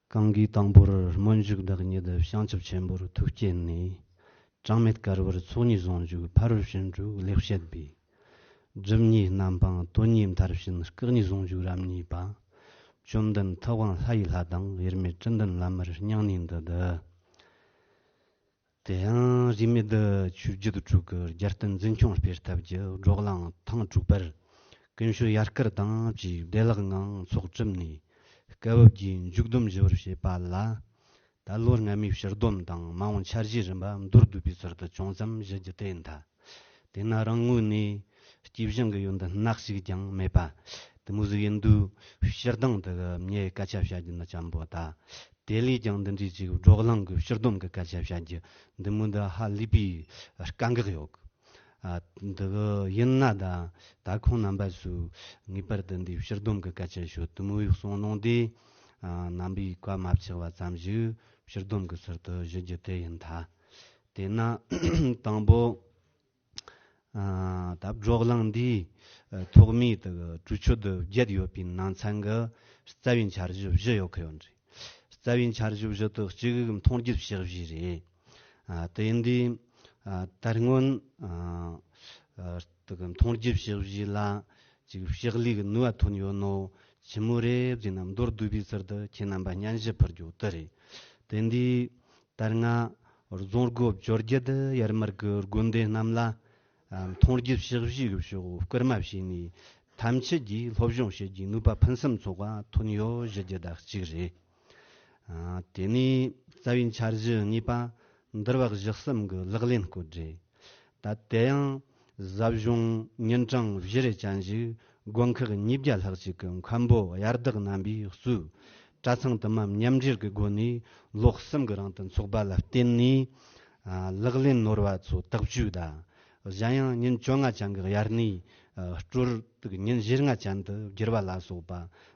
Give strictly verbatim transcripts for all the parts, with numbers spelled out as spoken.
གང་གིས་དང་པོར་སྨོན་འཇུག་བདག་ཉིད་བྱང་ཆུབ་ཆེན་པོར་ཐུགས་བསྐྱེད་ནས། གྲངས་མེད་དཀར་བར་ཚོགས་གཉིས་ཟུང་འཇུག་ཕ་རོལ་ཕྱིན་དྲུག་ལེགས་བཤད་པའི། སྒྲིབ་གཉིས་རྣམ་སྤངས་དོན་གཉིས་མཐར་ཕྱིན་སྐུ་གཉིས་ཟུང་འཇུག་རབ་གཉིས་པ། བཅོམ་ལྡན་ཐུབ་དབང་ལྷ་ཡི་ལྷ་དང་དབྱེར་མེད་དྲི་འདོན་བླ་མར་སྙིང་ནས་འདུད། དེ་ཡང་རིས་མེད་ཆོས་བརྒྱད་དྲུག་གི་རྒྱལ་བསྟན་འཛིན་སྐྱོང་སྤེལ་ཐབས་ཀྱི་བགྲོ་གླེང་ཐེངས་དྲུག་པར། ཀུན་སྤྱོད་ཡར་སྐུལ་དང་བཅས་བདེ་བླག་ངང་ཚོགས་གྲུབ་ནས། སྐབས་བབ་ཀྱི་མཇུག་སྡོམ་ཞུ་བར་བྱེད་པ་ལ། ད་ལོ་སྔ་མའི་ཕྱིར་སྡོམ་དང་མ་འོངས་འཆར་གཞིའི་རིམ་པ་མདོར་བསྡུས་པའི་ཚུལ་དུ་ཅུང་ཙམ་ཞུ་རྒྱུ་དེ་ཡིན་ད། དེས་ན་རང་ངོས་ནས་སྐྱེས་བཞིན་གྱི་ཡོན་ཏན་སྣ་ཞིག་ཀྱང་མེད་པ། དེ་མོ་ཟིག་ཡིན་དུས་སྤྱིར་བཏང་དུ་ངས་སྐད་ཆ་བཤད་རྒྱུ་ནི་ཅང་པོ་ད། དེ་ལས་ཀྱང་འདི་འདྲའི་ཅིག་བགྲོ་གླེང་གི་ཕྱིར་སྡོམ་གི་སྐད་ཆ་བཤད་རྒྱུ་འདི་མོ་འདི་ཧ་ལས་པའི་དཀའ་ངལ་ཡོད་གི། ཨ། འདི་གི་ཡིན་ན་ད་ད་ཁོང་རྣམ་པ་ཚོས་ངེས་པར་དུ་འདི་ཕྱིར་སྡོམ་གི་སྐད་ཆ་ཤོད་དུ་མོ་ཡོད་གསུངས་གནང་དེ། ཨ། རྣམ་པའི་བཀའ་མ་ཆགས་པ་ཙམ་ཞིག་ཕྱིར་སྡོམ་གི་ཚུལ་དུ་ཞུ་རྒྱུ་དེ་ཡིན་ད། དེས་ན་དང་པོ། ཨ། ད་བགྲོ་གླེང་འདིའི་ཨ། ཐོག་མའི་དུ་གི་གྲོས་ཆོད་དུ་བརྒྱད་ཡོད་པའི་ནང་ཚན་གི་རྩ་བའི་འཆར་གཞི་བཞི་ཡོད་ཁི་ཡོད་རེད། རྩ་བའི་འཆར་གཞི་བཞི་དག་གཅིག་མཐོང་རྒྱུ་ཕྱག་བཞེས་རེད། ཨ། དེ་ཡིན་དུས། ཨ། ད་སྔོན། ཨ། ཨ། དུ་གི་མཐོང་རྒྱུ་ཕྱག་བཞེས་ལ་ཅིག་ཕྱག་ལས་ཀྱི་ནུས་པ་ཐོན་ཡོད་ནོ་ཆི་མོ་རེད་ཟེར་ན། མདོར་བསྡུས་པའི་ཚུལ་དུ་ཁྱེད་རྣམ་པ་སྙན་ཞུ་ཕུལ་རྒྱུ་དེ་རེད། དེ་འདི་ད་སྔ་རྫོང་སྒོ་བཅོ་བརྒྱད་ཡར་མར་གྱི་དགོན་སྡེ་རྣམས་ལ། ཨ། མཐོང་རྒྱུ་ཕྱག་བཞེས་ཀྱི་ཕྱོགས་སྐུལ་མ་བྱས་ནས་ཐམས་ཅད་ཀྱིས་སློབ་སྦྱོང་བྱེད་རྒྱུའི་ནུས་པ་ཕུན་སུམ་ཚོགས་པ་ཐོན་ཡོད་ཞུ་རྒྱུ་དག་གཅིག་རེད། ཨ། དེ་ནས་རྩ་བའི་འཆར་གཞི་གཉིས་པ། འདུལ་བ་གཞི་གསུམ་གྱི་ལག་ལེན་སྐོར་རེད། ད་དེ་ཡང་ཟབ་གཞུང་ཉིན་གྲངས་བཞི་རེ་ཅན་ཞིག་དགོན་ཁག་ཉིས་བརྒྱ་ལྷག་ཅིག་གི་མཁན་པོ་དབྱར་བདག་རྣམ་པས་གཙོས་གྲྭ་ཚང་དུ་མ་མཉམ་འབྲེལ་གྱི་སྒོ་ནས་ལོ་གསུམ་གྱི་རིང་དུ་འཚོགས་པ་ལ་བརྟེན་ནས། ཨ། ལག་ལེན་ནོར་བ་ཚོ་དག་བཅོས་དང་། གཞན་ཡང་ཉིན་བཅོ་ལྔ་ཅན་གྱི་དབྱར་གནས། ཨ། སྤྲོར་དུ་ཉིན་བཞི་ལྔ་ཅན་དུ་བསྒྱུར་བ་ལ་སོགས་པ་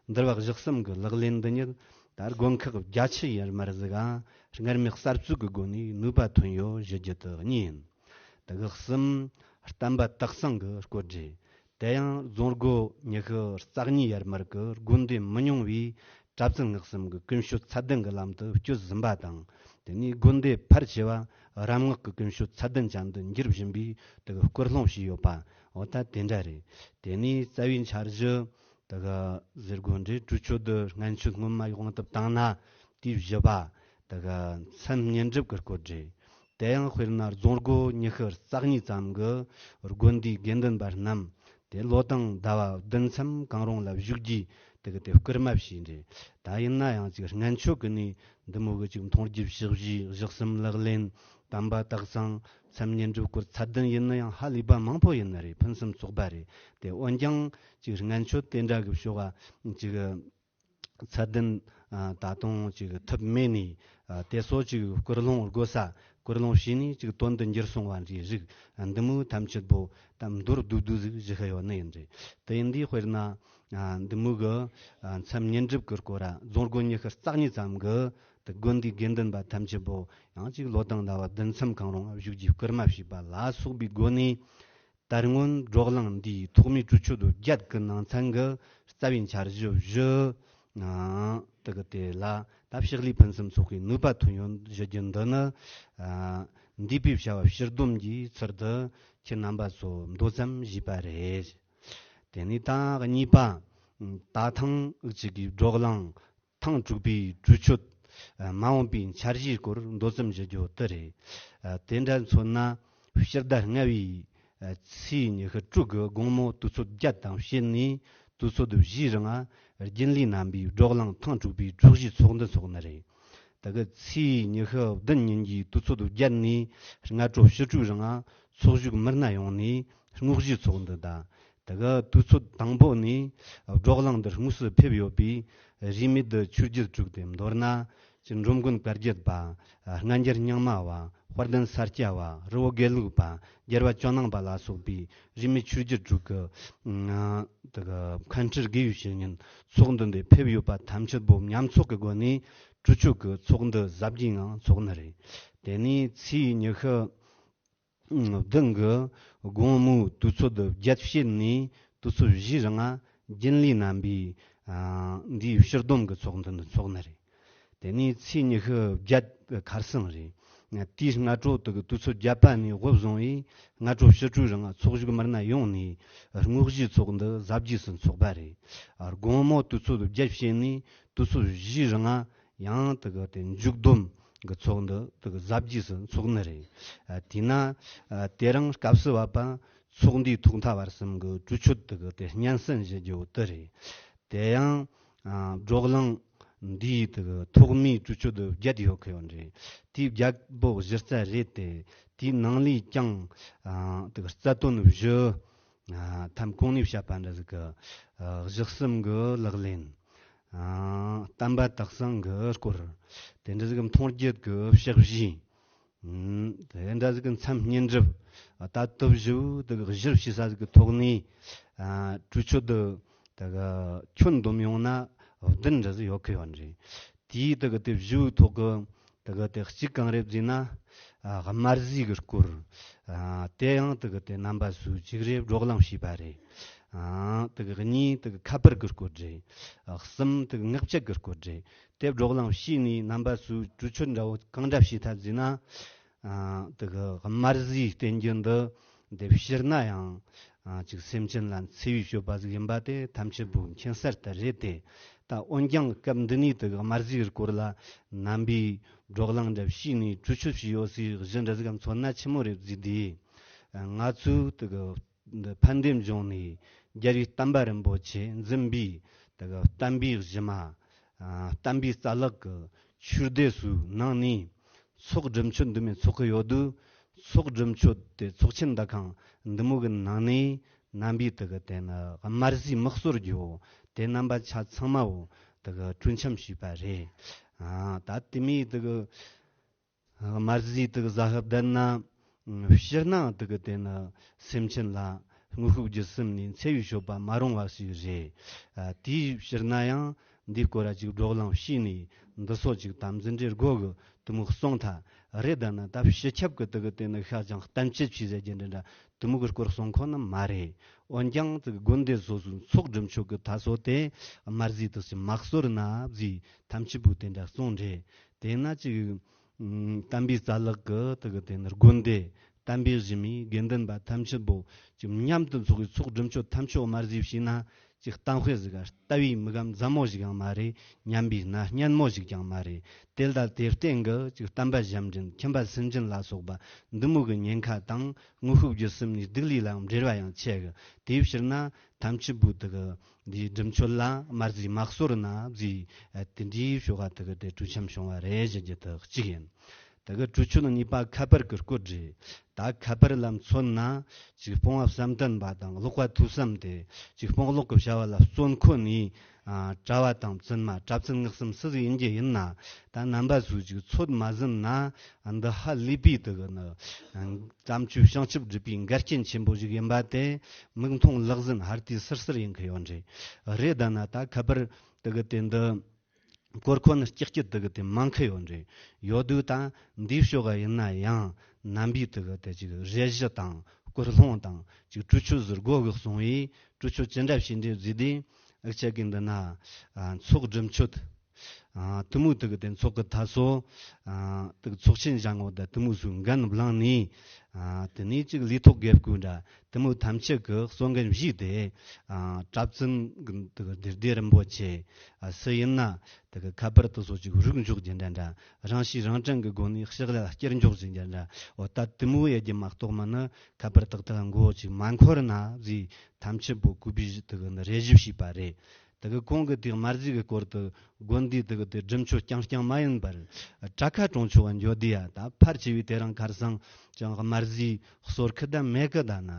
འདུལ་བ་གཞི་གསུམ་གྱི་ལག་ལེན་འདི་ཉིད་ད་དགོན་ཁག་བརྒྱད་ཅུ་ཡར་མར་ཟིག་ག་སྔར་མེད་གསར་བཙུགས་ཀྱི་སྒོ་ནས་ནུས་པ་ཐོན་ཡོད་ཞུ་རྒྱུ་དེ་གཉིས་ཡིན། དེ་གི་གསུམ། བསྟན་པ་དག་གཙང་གི་སྐོར་རེད། དེ་ཡང་རྫོང་སྒོ་ཉི་ཤུ་རྩ་གཉིས་ཡར་མར་གྱི་དགོན་སྡེ་མི་ཉུང་བའི་གྲྭ་བཙུན་ལྔ་གསུམ་གྱི་ཀུན་སྤྱོད་ཚད་ལྡན་གྱི་ལམ་དུ་བསྐྱོད་ཟིན་པ་དང་། དེ་ནས་དགོན་སྡེ་ཕལ་ཆེ་བ་རམ་འོག་གི་ཀུན་སྤྱོད་ཚད་ལྡན་ཅན་དུ་འགྱུར་བཞིན་པའི་དེ་གི་སྐུལ་སློང་བྱས་ཡོད་པ། འོ་ད་དེ་འདྲ་རེད། དེ་ནས་རྩ་བའི་འཆར་གཞི་དེ་གི་ཟེར་དགོས་འདྲ། གྲོས་ཆོད་དུ་སྔན་ཆད་སྔོན་མ་ཡོང་ཐབས་བཏང་ན་དེའི་བཞི་པ། དེ་གི་མཚན་བསྙེན་སྒྲུབ་ཀྱི་སྐོར་རེད། དེ་ཡང་དཔེར་ན་རྫོང་སྒོ་ཉི་ཤུ་རྩ་གཉིས་ཙམ་གྱི་དགོན་སྡེའི་དགེ་འདུན་པ་རྣམས་དེ་ལོ་དང་ཟླ་བ་བདུན་མཚམས་གང་རུང་ལ་བཞུགས་རྒྱུའི་དེ་གི་དེ་སྐུལ་མ་བྱས་རེད། ད་ཡིན་ན་ཡང་ཅིག་སྔན་ཆད་ཀྱི་ནས་འདི་མོ་གི་ཅིག་མཐོང་རྒྱུ་ཕྱག་བཞེས། གཞི་གསུམ་ལག་ལེན། བསྟན་པ་དག་གཙང་། མཚན་བསྙེན་སྒྲུབ་སྐོར་ཚད་ལྡན་ཡིན་ན་ཡང་ཧ་ལས་པ་མང་པོ་ཡིན་ནི་རེད། ཕུན་སུམ་ཚོགས་པ་རེད། དེ་འོན་ཀྱང་ཅིག་སྔན་ཆད་དེ་འདྲ་གི་ཕྱོགས་ཨ་ཅིག་ཚད་ལྡན། ཨ། ད་དུང་ཅིག་ཐུབ་མེད་ནས། ཨ། དེ་སོགས་ཅིག་སྐུལ་སློང་དགོས་ས་སྐུལ་སློང་བྱས་ནས་ཅིག་དོན་དུ་འགྱུར་སོང་བ་འདྲའི་རིགས། ཨ། འདི་མོ་ཐམས་ཅད་པོ་ད་མདོར་བསྡུས་བསྡུས་ཟིག་ཞུ་ཤེས་ཡོད་ནི་ཡིན་རེད། དེ་ཡིན་དུས་དཔེར་ན། ཨ། འདི་མོ་གི། ཨ། མཚམས་བསྙེན་སྒྲུབ་ཀྱི་སྐོར་ར་རྫོང་སྒོ་ཉི་ཤུ་རྩ་གཉིས་ཙམ་གི་དེ་དགོན་སྡེའི་དགེ་འདུན་པ་ཐམས་ཅད་པོ་ཡང་ཅིག་ལོ་དང་ཟླ་བ་བདུན་མཚམས་གང་རུང་བཞུགས་རྒྱུའི་སྐུལ་མ་བྱས་པ་ལ་སོགས་པའི་སྒོ་ནས། ད་སྔོན་བགྲོ་གླེང་འདིའི་ཐོག་མའི་གྲོས་ཆོད་བརྒྱད་ཀྱི་ནང་ཚན་གྱི་རྩ་བའི་འཆར་གཞི་བཞི། ཨ། དེ་གི་དེ་ལ་ད་ཕྱག་ལས་ཕུན་སུམ་ཚོགས་པའི་ནུས་པ་ཐོན་ཡོད་ཞུ་རྒྱུ་འདི་ནི། ཨ། འདས་པའི་བྱ་བ་ཕྱིར་སྡོམ་གྱི་ཚུལ་དུ་ཁྱེད་རྣམ་པ་ཚོ་མདོ་ཙམ་ཞུས་པ་རེད། དེ་ནས་ད་གཉིས་པ། ད་ཐེངས་ཅིག་གི་བགྲོ་གླེང་ཐེངས་དྲུག་པའི་གྲོས་ཆོད། ཨ། མ་འོངས་པའི་འཆར་གཞིའི་སྐོར་མདོ་ཙམ་ཞུ་རྒྱུ་དེ་རེད། ཨ། དེ་འདྲ་མཚོན་ན་ཕྱི་ཟླ་ལྔ་བའི། ཨ། ཚེས་ཉི་ཤུ་དྲུག་གི་དགོང་མོ་དུས་ཚོད་བརྒྱད་དང་ཕྱེད་ནས་དུས་ཚོད་བཞིའི་རིང་ང་རྒྱུན་ལས་རྣམ་པའི་བགྲོ་གླེང་ཐེངས་དྲུག་པའི་གྲོས་གཞིའི་ཚོགས་འདུ་འཚོགས་ནི་རེད། དེ་གི་ཚེས་ཉི་ཤུ་བདུན་ཉིན་གྱི་དུས་ཚོད་བརྒྱད་ནས་སྔ་དྲོ་ཕྱི་དྲོའི་རིང་ང་ཚོགས་ཞུགས་མི་སྣ་ཡོངས་ནས་དངོས་གཞིའི་ཚོགས་འདུ་དང་། དེ་གི་དུས་ཚོད་དང་པོ་ནས་བགྲོ་གླེང་འདིར་དངོས་སུ་ཕེབས་ཡོད་པའི་རིས་མེད་དུ་ཆོས་བརྒྱུད་དྲུག་སྟེ། མདོར་ན་ཅིག་འབྲོམ་དགོན་བཀའ་བརྒྱུད་པ། སྔ་འགྱུར་རྙིང་མ་བ། དཔལ་ལྡན་ས་སྐྱ་བ། རི་བོ་དགེ་ལུགས་པ། རྒྱལ་བ་ཇོ་ནང་པ་ལ་སོགས་པའི་རིས་མེད་ཆོས་བརྒྱུད་དྲུག་གི། ཨ། དེ་གི་མཁན་སྤྲུལ་དགེ་བའི་བཤེས་གཉེན་ཚོགས་འདུ་འདིར་ཕེབས་ཡོད་པ་ཐམས་ཅད་པོ་མཉམ་ཚོགས་ཀྱི་སྒོ་ནས་གྲོས་ཆོད་ཀྱི་ཚོགས་འདུ་གཟབ་རྒྱས་ངང་འཚོགས་ནི་རེད། དེ་ནས་ཚེས་ཉི་ཤུ་བདུན་གྱི་དགོང་མོའི་དུས་ཚོད་བརྒྱད་ཕྱེད་ནས་དུས་ཚོད་བཞིའི་རིང་ང་རྒྱུན་ལས་རྣམ་པའི། ཨ། འདིའི་ཕྱིར་སྡོམ་གྱི་ཚོགས་འདུ་འདི་འཚོགས་ནི་རེད། དེ་ནས་ཚེས་ཉི་ཤུ་བརྒྱད་ཁར་སང་རེད། དེའི་སྔ་དྲོ་དེ་གི་དུས་ཚོད་བརྒྱད་པ་ནས་དབུ་བཟུང་བས་སྔ་དྲོ་ཕྱི་དྲོའི་རིང་ཚོགས་ཞུགས་མི་སྣ་ཡོངས་ནས་དངོས་གཞིའི་ཚོགས་འདུ་གཟབ་རྒྱས་སུ་འཚོགས་པ་རེད། དགོང་མོ་དུས་ཚོད་བརྒྱད་ཕྱེད་ནས་དུས་ཚོད་བཞིའི་རིང་ཡང་དེ་གི་དེ་མཇུག་བསྡོམས་གི་ཚོགས་འདུ་དེ་གི་གཟབ་རྒྱས་སུ་འཚོགས་ནི་རེད། དེས་ན་དེ་རིང་སྐབས་སུ་བབ་པ་ཚོགས་འདུའི་ཐོག་མཐའ་བར་གསུམ་གྱི་གྲོས་ཆོད་དེ་གི་དེ་སྙན་སེང་ཞུ་རྒྱུ་དེ་རེད། དེ་ཡང་བགྲོ་གླེང་འདིའི་དེ་གི་ཐོག་མའི་གྲོས་ཆོད་བརྒྱད་ཡོད་གི་ཡོད་རེད། དེའི་བརྒྱད་པོ་གཞི་རྩ་རེད་དེ། དེའི་ནང་ལས་ཀྱང་དེ་གི་རྩ་དོན་བཞི། ཐམ་གོང་ནས་བཤད་པ་འདྲ་ཟིག་གི་གཞི་གསུམ་གི་ལག་ལེན། བསྟན་པ་དག་གསང་གི་སྐོར། དེ་འདྲ་ཟིག་གི་མཐོང་རྒྱུད་གི་ཕྱག་བཞེས། དེ་འདྲ་ཟིག་གི་མཚམས་བསྙེན་སྒྲུབ། ད་དུ་བཞི་བོ་དེ་གི་གཞིར་བྱས་ས་ཟིག་གི་ཐོག་ནས་གྲོས་ཆོད་དེ་དེ་གི་ཁྱོན་བསྡོམས་ཡོང་ན་བདུན་འདྲ་ཟིག་ཡོད་གི་ཡོད་རེད། དེའི་དེ་གི་དེ་བཞི་བོའི་ཐོག་གི་དེ་གི་དེ་གཅིག་གང་རེད་ཟེར་ན། དམར་ཟས་གི་སྐོར། དེ་ཡང་དེ་གི་དེ་རྣམ་པ་སུ་གཅིག་རེ་བགྲོ་གླེང་བྱས་པ་རེད། དེ་གི་གཉིས་དེ་གི་ཁ་པར་གི་སྐོར་རེད། གསུམ་དེ་གི་ངག་བཅད་གི་སྐོར་རེད། དེ་བགྲོ་གླེང་བྱས་ནས་རྣམ་པ་སུ་གྲོས་ཆོད་འདྲ་བོ་གང་འདྲ་བྱས་ཐལ་ཟེར་ན། དེ་གི་དམར་ཟས་བསྟེན་རྒྱུ་འདི་འདི་ཕྱིར་ན་ཡང་ཅིག་སེམས་ཅན་ལ་འཚེ་བའི་སྤྱོད་པ་ཟིག་ཡིན་པ་དེ་ཐམས་ཅད་པོ་མཁྱེན་གསལ་ལྟར་རེད་དེ། ད་འོན་ཀྱང་སྐབས་འདི་ནས་དེ་གི་དམར་ཟས་སྐོར་ལ་རྣམ་པའི་བགྲོ་གླེང་འདྲ་བྱས་ནས་གྲོས་ཆོད་བྱས་ཡོད་སའི་གཞི་འདྲ་ཟིག་གམ་མཚོན་ན་ཆི་མོ་རེད་ཟེར་དུས། ང་ཚོས་དེ་གི་འདི་ཕན་བདེ་འབྱུང་གནས་རྒྱལ་བའི་བསྟན་པ་རིན་པོ་ཆེ་འཛིན་པའི་དེ་གི་བསྟན་པའི་གཞི་མ། བསྟན་པའི་རྩ་ལག་གི་ཆོས་སྡེ་སུའི་ནང་ནས་ཚོགས་སྒྲུབ་མཆོད་འདི་མོ་ཚོགས་གི་ཡོད་དུས། ཚོགས་སྒྲུབ་མཆོད་དེ་ཚོགས་ཆེན་འདུ་ཁང་འདི་མོ་གི་ནང་ནས་རྣམ་པའི་དེ་གི་དེ་ནི་དམར་ཟས་མི་གསོལ་རྒྱུ་དེ་རྣམ་པ་ཆ་ཚང་མ་བོ་དེ་གི་གྲོས་འཆམ་བྱས་པ་རེད། ད་དེ་མོ་དེ་གི་དམར་ཟས་དེ་གི་ཟ་ཧབ་བསྡད་ན། ཕྱིར་ན་དེ་གི་དེ་ནི་སེམས་ཅན་ལ་དངོས་ཤུགས་བརྒྱུད་གསུམ་ནས་འཚེ་བའི་སྤྱོད་པ་མ་རུང་བ་ཞིག་རེད། དེའི་ཕྱིར་ན་ཡང་འདིའི་སྐོར་ལ་ཅིག་བགྲོ་གླེང་བྱས་ནས་འདི་སོགས་ཅིག་དམ་འཛིན་འདྲེ་སྒོ་གི་དེ་མོ་གསུངས་ཐལ་རེད། ད་ན་ད་སྤྱི་ཁྱབ་ཀྱི་དེ་གི་དེ་ནི་ཤ་ཅང་གཏམ་བཤད་བྱས་ཟེར་རྒྱུ་འདྲ་འདྲ་དེ་མོ་གི་སྐོར་གསུང་ཁོ་ན་མ་རེད། འོན་ཀྱང་དེ་གི་དགོན་སྡེ་སོ་སོའི་ཚོགས་སྒྲུབ་མཆོད་གི་ད་སོ་དེ་དམར་ཟས་དེ་ཞིག་མ་གསོལ་ན་ཟེར་ཐམས་ཅད་པོ་དེ་འདྲ་གསུངས་རེད། དེས་ན་ཅིག་བསྟན་པའི་རྩ་ལག་གི་དེ་གི་དེ་ནི་དགོན་སྡེ་བསྟན་པའི་གཞི་མའི་དགེ་འདུན་པ་ཐམས་ཅད་པོ་ཅིག་མཉམ་དུ་འཚོགས་པའི་ཚོགས་སྒྲུབ་མཆོད་ཐམས་ཅད་དམར་ཟས་བྱས་ན་ཅིག་གཏམ་དཔེ་ཟིག་ག་ལྟ་བའི་མི་གམ་མཛའ་མོ་ཞིག་ཡང་མ་རེད། ཉན་པའི་སྣ་སྙན་མོ་ཞིག་ཀྱང་མ་རེད། དེ་ལྟ་དེར་བརྟེན་གི་ཅིག་བསྟན་པ་ཞབས་འདྲེན་ཁྱིམ་པ་སུན་འབྱིན་ལ་སོགས་པ་འདི་མོ་གི་ཉེན་ཁ་དང་དངོས་ཤུགས་བརྒྱུད་གསུམ་ནས་སྡུག་ལས་ལའང་འབྲེལ་བ་ཡང་ཆེ་གི། དེའི་ཕྱིར་ན་ཐམས་ཅད་པོ་དེ་གི་འདིའི་སྒྲུབ་མཆོད་ལ་དམར་ཟས་མ་གསོལ་ན་ཟེར། དེ་འདྲའི་ཞོགས་ཀ་དེ་གི་དེ་གྲོས་འཆམ་བྱུང་བ་རེད་ཟེར་རྒྱུ་དེ་གཅིག་ཡིན། དེ་གི་གྲོས་ཆོད་གཉིས་པ་ཁ་པར་གི་སྐོར་རེད། ད་ཁ་པར་ལ་མཚོན་ན་ཅིག་སྤོང་བ་བསམ་གཏན་པ་དང་ཀློག་པ་ཐོས་བསམ་དེ་ཅིག་སྤོང་ཀློག་གི་བྱ་བ་ལ་བརྩོན་ཁོ་ནས། གྲྭ་བ་དང་བཙུན་མ་གྲྭ་བཙུན་ངག་གསུམ་སུ་ཟིག་ཡིན་རྒྱུ་ཡིན་ན། ད་རྣམ་པ་ཚོས་ཅིག་ཚོད་མ་ཟིན་ན་འདི་ཧ་ལས་པའི་དེ་གི་ནི་བརྩམས་ཆོས་བྱང་ཆུབ་སྒྲུབ་པའི་འགལ་རྐྱེན་ཆེན་པོ་ཞིག་ཡིན་པ་དེ་མིག་མཐོང་ལག་ཟིན་ཧར་ཏི་སིར་སིར་ཡིན་གི་ཡོད་རེད། རེད་ད་ན་ད་ཁ་པར་དེ་གི་དེ་འདི་སྐོར་ཁོ་ན་ཀྱག་ཀྱག་དེ་གི་དེ་མང་གི་ཡོད་རེད། ཡོད་དུས་ད་འདིའི་ཕྱོགས་ག་ཡིན་ན་ཡང་རྣམ་པའི་དེ་གི་དེ་ཅིག་རེ་ཞུ་དང་སྐུལ་སློང་དང་ཅིག་གྲོས་ཆོད་ཟུར་སྒོ་གི་སོང་བས་གྲོས་ཆོད་ཅི་འདྲ་བྱས་འདྲ་བཟོས་དུས་ཨ་ཁྱེད་ཀྱི་འདི་ན་ཚོགས་སྒྲུབ་མཆོད། དེ་མོ་དེ་གི་དེ་ཚོགས་གི་ད་སོ། དེ་གི་ཚོགས་ཆེན་བཞག་ངོ་ད་དེ་མོ་སུ་འགན་བླངས་ནས། དེ་ནས་ཅིག་ལས་ཐོག་དགེ་བསྐོས་འདྲ་དེ་མོ་ཐམས་ཅད་གི་གསོ་འགན་བཞེས་ཏེ། གྲྭ་བཙུན་གི་དེ་གི་སྡེ་སྡེ་རིན་པོ་ཆེ་སུ་ཡིན་ན་དེ་གི་ཁ་པར་དེ་སོ་ཅིག་རུག་འཇོག་རྒྱུ་འདྲ་འདྲ་རང་ཤེས་རང་དྲན་གི་སྒོ་ནས་ཕྱག་ལ་བསྐྱུར་འཇོག་བྱེད་རྒྱུ་འདྲ། འོ་ད་དེ་མོ་ཡེ་རྒྱུ་མ་གཏོགས་མ་ནི་ཁ་པར་ཏག་ཏག་མགོ་ཅིག་མ་འཁོར་ན་ཟེར་ཐམས་ཅད་པོ་གུས་པའི་དེ་གི་ནི་རེ་ཞུ་བྱས་པ་རེད། དེ་གི་གོང་གི་དེ་དམར་ཟས་ཀྱི་སྐོར་དུ་དགོན་སྡེའི་དེ་གི་དེ་སྒྲུབ་མཆོད་རྐྱང་རྐྱང་མ་ཡིན་པར་གྲྭ་ཁ་གྲོང་ཆོག་ག་འགྱོ་དུས་ཡ་ད་ཕལ་ཆེ་བའི་དེ་རིང་ཁར་སང་ཅང་དམར་ཟས་གསོལ་གི་ད་མེད་གི་ད་ན།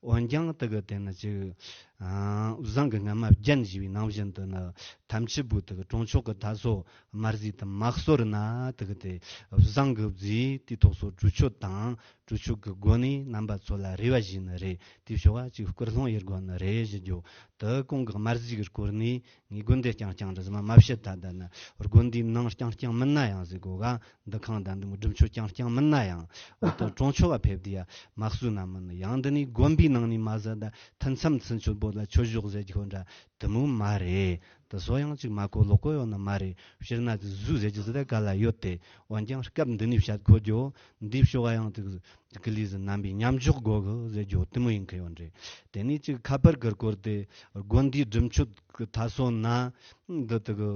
འོན་ཀྱང་དེ་གི་དེ་ནི་ཅིག་བཟང་གི་སྔ་མ་བརྒྱན་བཞེས་པའི་ནང་བཞིན་དུ་ནི་ཐམས་ཅད་པོ་དེ་གི་གྲོང་ཆོག་གི་ད་སོ་དམར་ཟས་དེ་མ་གསོལ་ན་དེ་གི་དེ་བཟང་གི་བཟས་དེ་ཐོག་སོ་གྲོས་ཆོད་དང་། གྲོས་ཆོད་ཀྱི་སྒོ་ནས་རྣམ་པ་ཚོ་ལ་རེ་བ་ཞུས་ནི་རེད། དེའི་ཕྱོགས་ཀ་ཅིག་སྐུལ་སློང་ཡེད་དགོས་ནི་རེད་ཞུ་རྒྱུ། དེ་གོང་གི་དམར་ཟས་ཀྱི་སྐོར་ནས་ངས་དགོན་སྡེ་རྐྱང་རྐྱང་འདྲ་ཟིག་མ་མ་བཤད་ད་ད་ན་དགོན་སྡེའི་ནང་རྐྱང་རྐྱང་མིན་ན་ཡང་ཟེར་གོ་ག་འདུ་ཁང་དང་འདི་མོ་སྒྲུབ་མཆོད་རྐྱང་རྐྱང་མིན་ན་ཡང་འོ་དེ་གྲོང་ཆོག་ག་ཕེབས་དུས་ཡ་མ་གསོལ་ན་མིན་ནི་ཡང་འདི་ནས་དགོན་པའི་ནང་ནས་མ་ཟད་ད་ཐུན་མཚམས་ཚུན་ཆོད་ ལ་ཆོས་ཕྱོགས་ཟེར་གྱི་ཁོ་འདྲ་དེ་མོ་མ་རེད། དེ་སོ་ཡང་ཅིག་མ་གོ་ལོག་གོ་ཡོད་ན་མ་རེད། སྤྱིར་ན་དེ་གཟུགས་ཟེར་གྱི་ཟེར་ད་ག་ལ་ཡོད་དེ། འོན་ཀྱང་སྐབས་འདི་ནས་བཤད་གོ་རྒྱུ་འདིའི་ཕྱོགས་ཡང་དེ་གི་ལས་ཟིན་རྣམ་པའི་མཉམ་འཇོག་དགོས་གི་ཟེར་རྒྱུ་དེ་མོ་ཡིན་གི་ཡོད་རེད། དེ་ནས་ཅིག་ཁ་པར་གི་སྐོར་དེ་དགོན་སྡེའི་སྒྲུབ་མཆོད་གི་ད་སོ་ན་འདི་དེ་གི་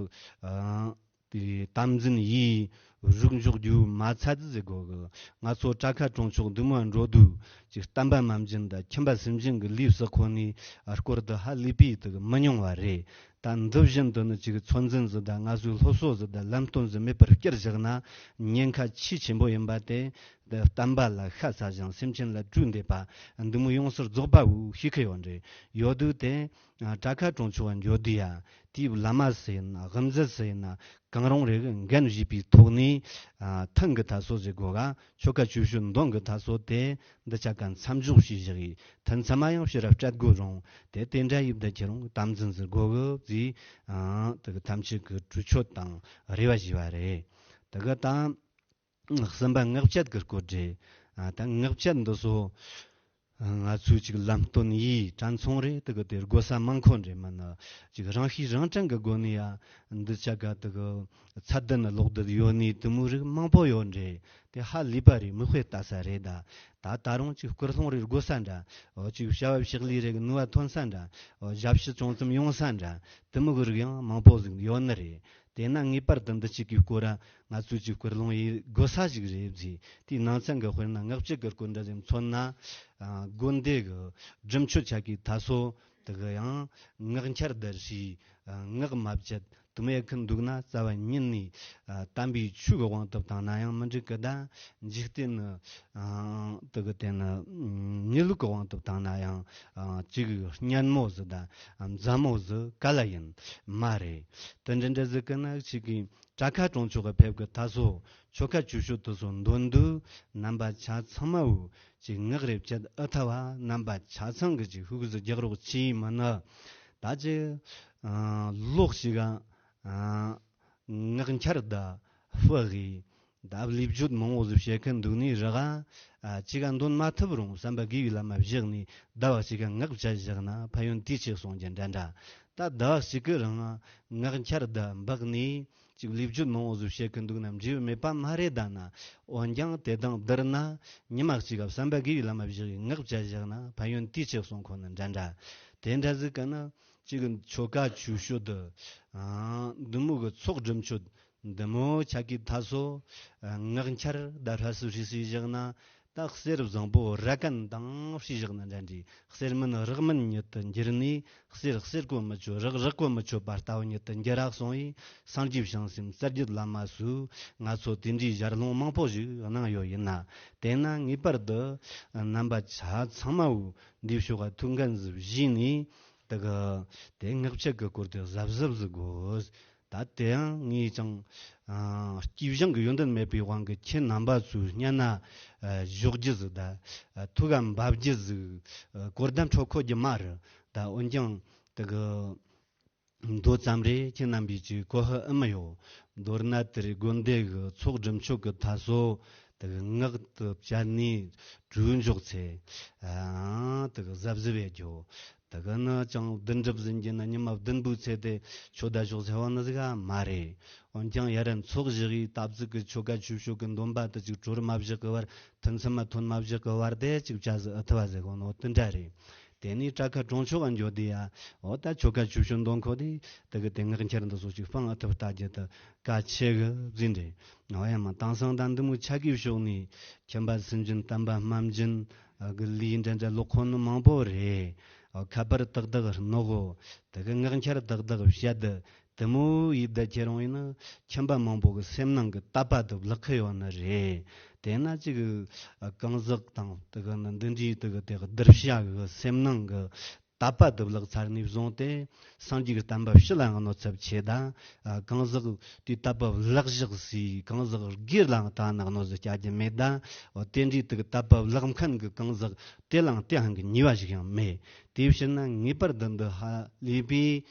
ཨ། དེ་དམ་འཛིན་ཡིས་རུག་འཇོག་རྒྱུ་མ་ཚད་ཟེར་དགོས་གི། ང་ཚོ་བྲག་ཁ་གྲོང་ཆོག་འདི་མོ་འགྲོ་དུས་ཅིག་བསྟན་པ་སྨན་སྦྱིན་དང་ཁྱིམ་པ་སེམས་ཅན་གྱི་ལུས་སུ་ཁོ་ནས་སྐོར་དུ་ཧ་ལས་པའི་དུ་མི་ཉུང་བ་རེད། ད་འདི་བཞིན་དུ་ནི་ཅིག་ཚོད་འཛིན་ཟིག་དང་ང་ཚོའི་སློབ་གསོ་ཟིག་དང་ལམ་སྟོན་ཟིག་མེད་པར་བསྐྱུར་བཞག་ན་ཉེན་ཁ་ཆེས་ཆེན་པོ་ཡིན་པ་དེ། འདི་བསྟན་པ་ལ་ཤ་ཚ་ཞིང་སེམས་ཅན་ལ་སྤྲོས་འདེབས་པ་འདི་མོ་ཡོང་སར་རྫོགས་པ་བོ་ཤེས་ཁི་ཡོད་རེད། ཡོད་དུས་དེ། བྲག་ཁ་གྲོང་ཆོག་འགྱོ་དུས་ཡ། དེའི་བླ་མ་སུ་ཡིན་ན་དབུ་མཛད་སུ་ཡིན་ན་གང་རུང་རེ་གི་འགན་བཞེས་པའི་ཐོག་ནས། ཐང་གི་ད་སོ་ཟེར་དགོས་ག། ཆོ་ག་ཆོས་ཕྱོགས་འདོན་གི་ད་སོ་དེ་འདི་ཆ་ག་མཚམས་འཇོག་བྱས་བཞག་གི། ཐུན་མཚམས་མ་ཡང་ཕྱི་ར་སྤྲད་དགོས་རུང་དེ་དེ་འདྲ་ཡིབ་ད་ཁྱེད་རང་དམ་འཛིན་ཟེར་དགོས་གི་ཟེར། དེ་གི་ཐམས་ཅད་ཀྱི་གྲོས་ཆོད་དང་རེ་བ་ཞུས་པ་རེད། དེ་གི་དང་། གསུམ་པ་ངག་བཅད་ཀྱི་སྐོར་རེད། ཨ། ད་ངག་བཅད་འདི་ཚོ་ང་ཚོས་ཅིག་ལམ་སྟོན་ཡིས་དྲན་ཚོང་རེད། དེ་གི་དེ་དགོས་ས་མང་ཁོ་རེད། མིན་ན་ཅིག་རང་ཤེས་རང་དྲན་གྱི་སྒོ་ནས་ཡ་འདི་ཆ་ག་དེ་གི་ཚད་ལྡན་ལོག་བསྡད་ཡོད་ནི་དེ་མོ་རིགས་མང་པོ་ཡོད་རེད། དེ་ཧ་ལས་པ་རེད། མིག་དཔེ་ལྟ་ས་རེད། ད་ད་ད་རུང་ཅིག་སྐུལ་སློང་རེ་དགོས་ས་འདྲ། འོ་ཅིག་བྱ་བ་ཕྱག་ལས་རེ་གི་ནུས་པ་ཐོན་ས་འདྲ། འོ་ཞབས་ཕྱི་ཅུང་ཙམ་ཡོང་ས་འདྲ། དེ་མོ་གི་རིགས་ཡང་མང་པོ་ཟིག་ཡོད་ནི་རེད། དེས་ན་ངེས་པར་དུ་འདི་གཅིག་གི་སྐོར་ང་ཚོས་ཅིག་སྐུལ་སློང་ཡེད་དགོས་ས་ཞིག་རེད་ཟེར། དེའི་ནང་ཚན་གྱི་དཔེར་ན་ངག་བཅད་ཀྱི་སྐོར་འདྲ་ཟིག་མཚོན་ན། ཨ། དགོན་སྡེ་གི་སྒྲུབ་མཆོད་ཆ་གི་ད་སོ་དེ་གི་ཡང་ངག་འཁྱལ་དུ་བྱས། ཨ། ངག་མ་བཅད་དུ་མེད་ཁན་འདུག་ན་རྩ་བ་ཉིད་ནས། ཨ། དམ་པའི་ཆོས་ཀྱི་དབང་དུ་བཏང་ན་ཡང་མི་འགྲིག་གི། ད་འཇིག་རྟེན་ནི། ཨ། དེ་གི་དེ་ནི་གནས་ལུགས་ཀྱི་དབང་དུ་བཏང་ན་ཡང་། ཨ། ཅིག་སྙན་མོ་ཟིག་དང་མཛའ་མོ་ཟིག་ག་ལ་ཡིན་མ་རེད། དེ་འདྲ་འདྲ་ཟིག་གི་ན་ཅིག་གི་བྲག་ཁ་གྲོང་ཆོག་གི་ཕེབས་གི་ད་སོ་ཆོ་ག་ཆོས་ཕྱོགས་དེ་སོ་འདོན་དུས་རྣམ་པ་ཆ་ཚང་མ་བོ་ཅིག་ངག་རེ་བཅད་ཨེ་ཐུབ་བ། རྣམ་པ་ཆ་ཚང་གི་ཅིག་ཧུག་ཟིག་རྒྱག་རོགས་གྱིས། མིན་ན་ད་ཅིག་ཨ། ལོག་ཅིག་ག་ཨ། ངག་འཁྱལ་ད་ཧྥུ་གི་ད་ལས་བརྗོད་མང་བོ་ཟིག་བཤད་མཁན་འདུག་ནི་རེད་ག། ཨ། ཅིག་ག་འདོན་མ་ཐུབ་རུང་བསམ་པ་དགེ་བའི་ལམ་མ་བཞག་ནས་ཟླ་བ་ཅིག་ག་ངག་བཅད་བཞག་ན་ཕན་ཡོན་དེ་ཆེ་སོང་རྒྱུ་འདྲ་འདྲ། ད་ཟླ་བ་ཞིག་གི་རིང་ངག་འཁྱལ་ད་འབག་ནས་ཅིག་ལས་བརྗོད་མང་བོ་ཟིག་བཤད་མཁན་འདུག་ན་འབྲས་བུ་མེད་པ་མ་རེད། ད་ན་འོན་ཀྱང་དེ་དང་བསྡུར་ན་ཉི་མ་གཅིག་ག་བསམ་པ་དགེ་བའི་ལམ་མ་བཞག་གི་ངག་བཅད་བཞག་ན་ཕན་ཡོན་དེ་ཆེ་སོང་ཁོ་ན་འདྲ་འདྲ། དེ་འདྲ་ཟིག་ག་ན། གཅིག་གི་ཆོ་ག་ཆོས་ཕྱོགས་དུ། ཨ། འདི་མོ་གི་ཚོགས་སྒྲུབ་མཆོད་འདི་མོ་ཆ་གི་ད་སོ། ཨ། ངག་འཁྱལ་ད་ཧྲ་སི་ཧྲི་སི་བཞག་ན་ད་གསེར་བཟང་པོ་ར་གན་དང་ཧྲི་བཞག་ན་འདྲ་འདྲ། གསེར་སྨན་རག་སྨན་ཉིད་དུ་འགྱུར་ནས་གསེར་གསེར་གོ་མི་ཆོད། རག་རག་གོ་མི་ཆོད་པ་ལྟ་བུ་ཉིད་དུ་འགྱུར་ར་སོང་བས་སངས་རྒྱས་བྱང་སེམས་རྩ་བརྒྱུད་བླ་མ་སུ་ང་ཚོ་དེ་འདྲའི་ཞལ་ལུང་མང་པོ་ཞིག་གནང་ཡོད། ཡིན་ན་དེ་ན་ངེས་པར་དུ་རྣམ་པ་ཆ་ཚང་མ་བོ་འདིའི་ཕྱོགས་ཀ་ཐུགས་འགན་ཟིག་བཞེས་ནས། དེ་གི་དེ་ངག་བཅད་ཀྱི་སྐོར་དེ་གཟབ་གཟབ་ཟིག་དགོས། ད་དེ་ཡང་ངས་ཀྱང་། ཨ། སྐྱེས་བཞེངས་ཀྱི་ཡོན་ཏན་མེད་པའི་དབང་གིས་ཁྱེད་རྣམ་པ་ཚོའི་སྙན་ན། ཨ། ཞོག་རྒྱུ་ཟིག་ད། ཨ། ཐུགས་ཀ་འབབ་རྒྱུ་ཟིག་ཨ། གོ་བརྡ་འཕྲོད་ཁོ་རྒྱུ་མ་རེད། ད་འོན་ཀྱང་དེ་གི་མདོ་ཙམ་རེ་ཁྱེད་རྣམ་པས་ཅིག་གོ་ཧི་ཨེ་མི་ཡོད། མདོར་ན་དེ་རེད། དགོན་སྡེ་གི་ཚོགས་སྒྲུབ་མཆོད་ཀྱི་ད་སོ་དེ་གི་ངག་ཏུ་བཅད་ནས་གྲོས་འཇོག་ཚེ། ཨ། དེ་གི་གཟབ་གཟབ་ཡེད་རྒྱུ། དེ་གི་ནི་ཅང་བདུན་གྲུབ་ཟིན་གྱི་ན་ཉི་མ་བདུན་པོའི་ཚེ་དེ་ཆོ་ད་ཞོག་ཚེ་བ་ནི་ཟིག་ག་མ་རེད། འོན་ཀྱང་ཡ་རན་ཚོགས་བཞི་གི་སྟབས་ཚིག་གི་ཆོ་ག་ཆོས་ཕྱོགས་ཀྱི་འདོན་པ་དེ་ཅིག་གྲོལ་མ་བཞག་གི་བར། ཐུན་མཚམས་མ་ཐོན་མ་བཞག་གི་བར་དེ་ཅིག་བཅའ་ཟིག་ཨེ་ཐུབ་བ་ཟེར་གོ་ནོ་དེ་འདྲ་རེད། དེ་ནས་བྲག་ཁ་གྲོང་ཆོག་ག་འགྱོ་དེ་ཡ། འོ་ད་ཆོ་ག་ཆོས་ཕྱོགས་འདོན་ཁོ་དེ་དེ་གི་དེ་ངག་འཁྱལ་འདི་སོགས་ཅིག་སྤང་ཨེ་ཐུབ་ལྟ་རྒྱུ་དེ་གལ་ཆེ་གི་ཟིན་རེད། འོ་ཡ་མ་དེང་སང་ད་འདི་མོ་ཆ་གི་ཕྱོགས་ནས་ཁྱིམ་པ་སུན་འབྱིན་དམ་པ་སྨན་འབྱིན་གི་ལས་འདྲ་འདྲ་ལོག་ཁོ་ནི་མང་པོ་རེད། འོ་ཁ་པར་ཏག་ཏག་ནོ་གོ། དེ་གི་ངག་འཁྱལ་ཏག་ཏག་བཤད་དེ། དེ་མོ་ཡིབ་ད་ཁྱེད་རང་ཡིན་ན་ཁྱིམ་པ་མང་པོ་གི་སེམས་ནང་གི་དད་པ་དེ་བརླག་གི་ཡོད་ནི་རེད། དེ་ན་ཅིག་གང་ཟག་དང་དེ་གི་ནི་འདི་འདྲའི་དེ་གི་དེ་གི་གདུལ་བྱ་གི་སེམས་ནང་གི་དད་པ་དེ་བརླག་ཚར་ནས་བཟུང་སྟེ་སངས་རྒྱས་ཀྱི་བསྟན་པ་ཕྱི་ལའང་གནོད་ཚབས་ཆེ། ད་གང་ཟག་དེའི་དད་པ་བརླག་བཞག་སའི་གང་ཟག་སྒེར་ལའང་ད་ནི་གནོད་ཟིག་བྱ་རྒྱུ་མེད། ད་འོ་དེ་འདྲའི་དེ་གི་དད་པ་བརླག་མཁན་གི་གང་ཟག་དེ་ལའང་དེ་ཧང་གི་ཉེས་པ་ཞིག་ཡང་མེད། དེའི་ཕྱིར་ན་ངེས་པར་དུ་འདི་ཧ་ལས་པའི་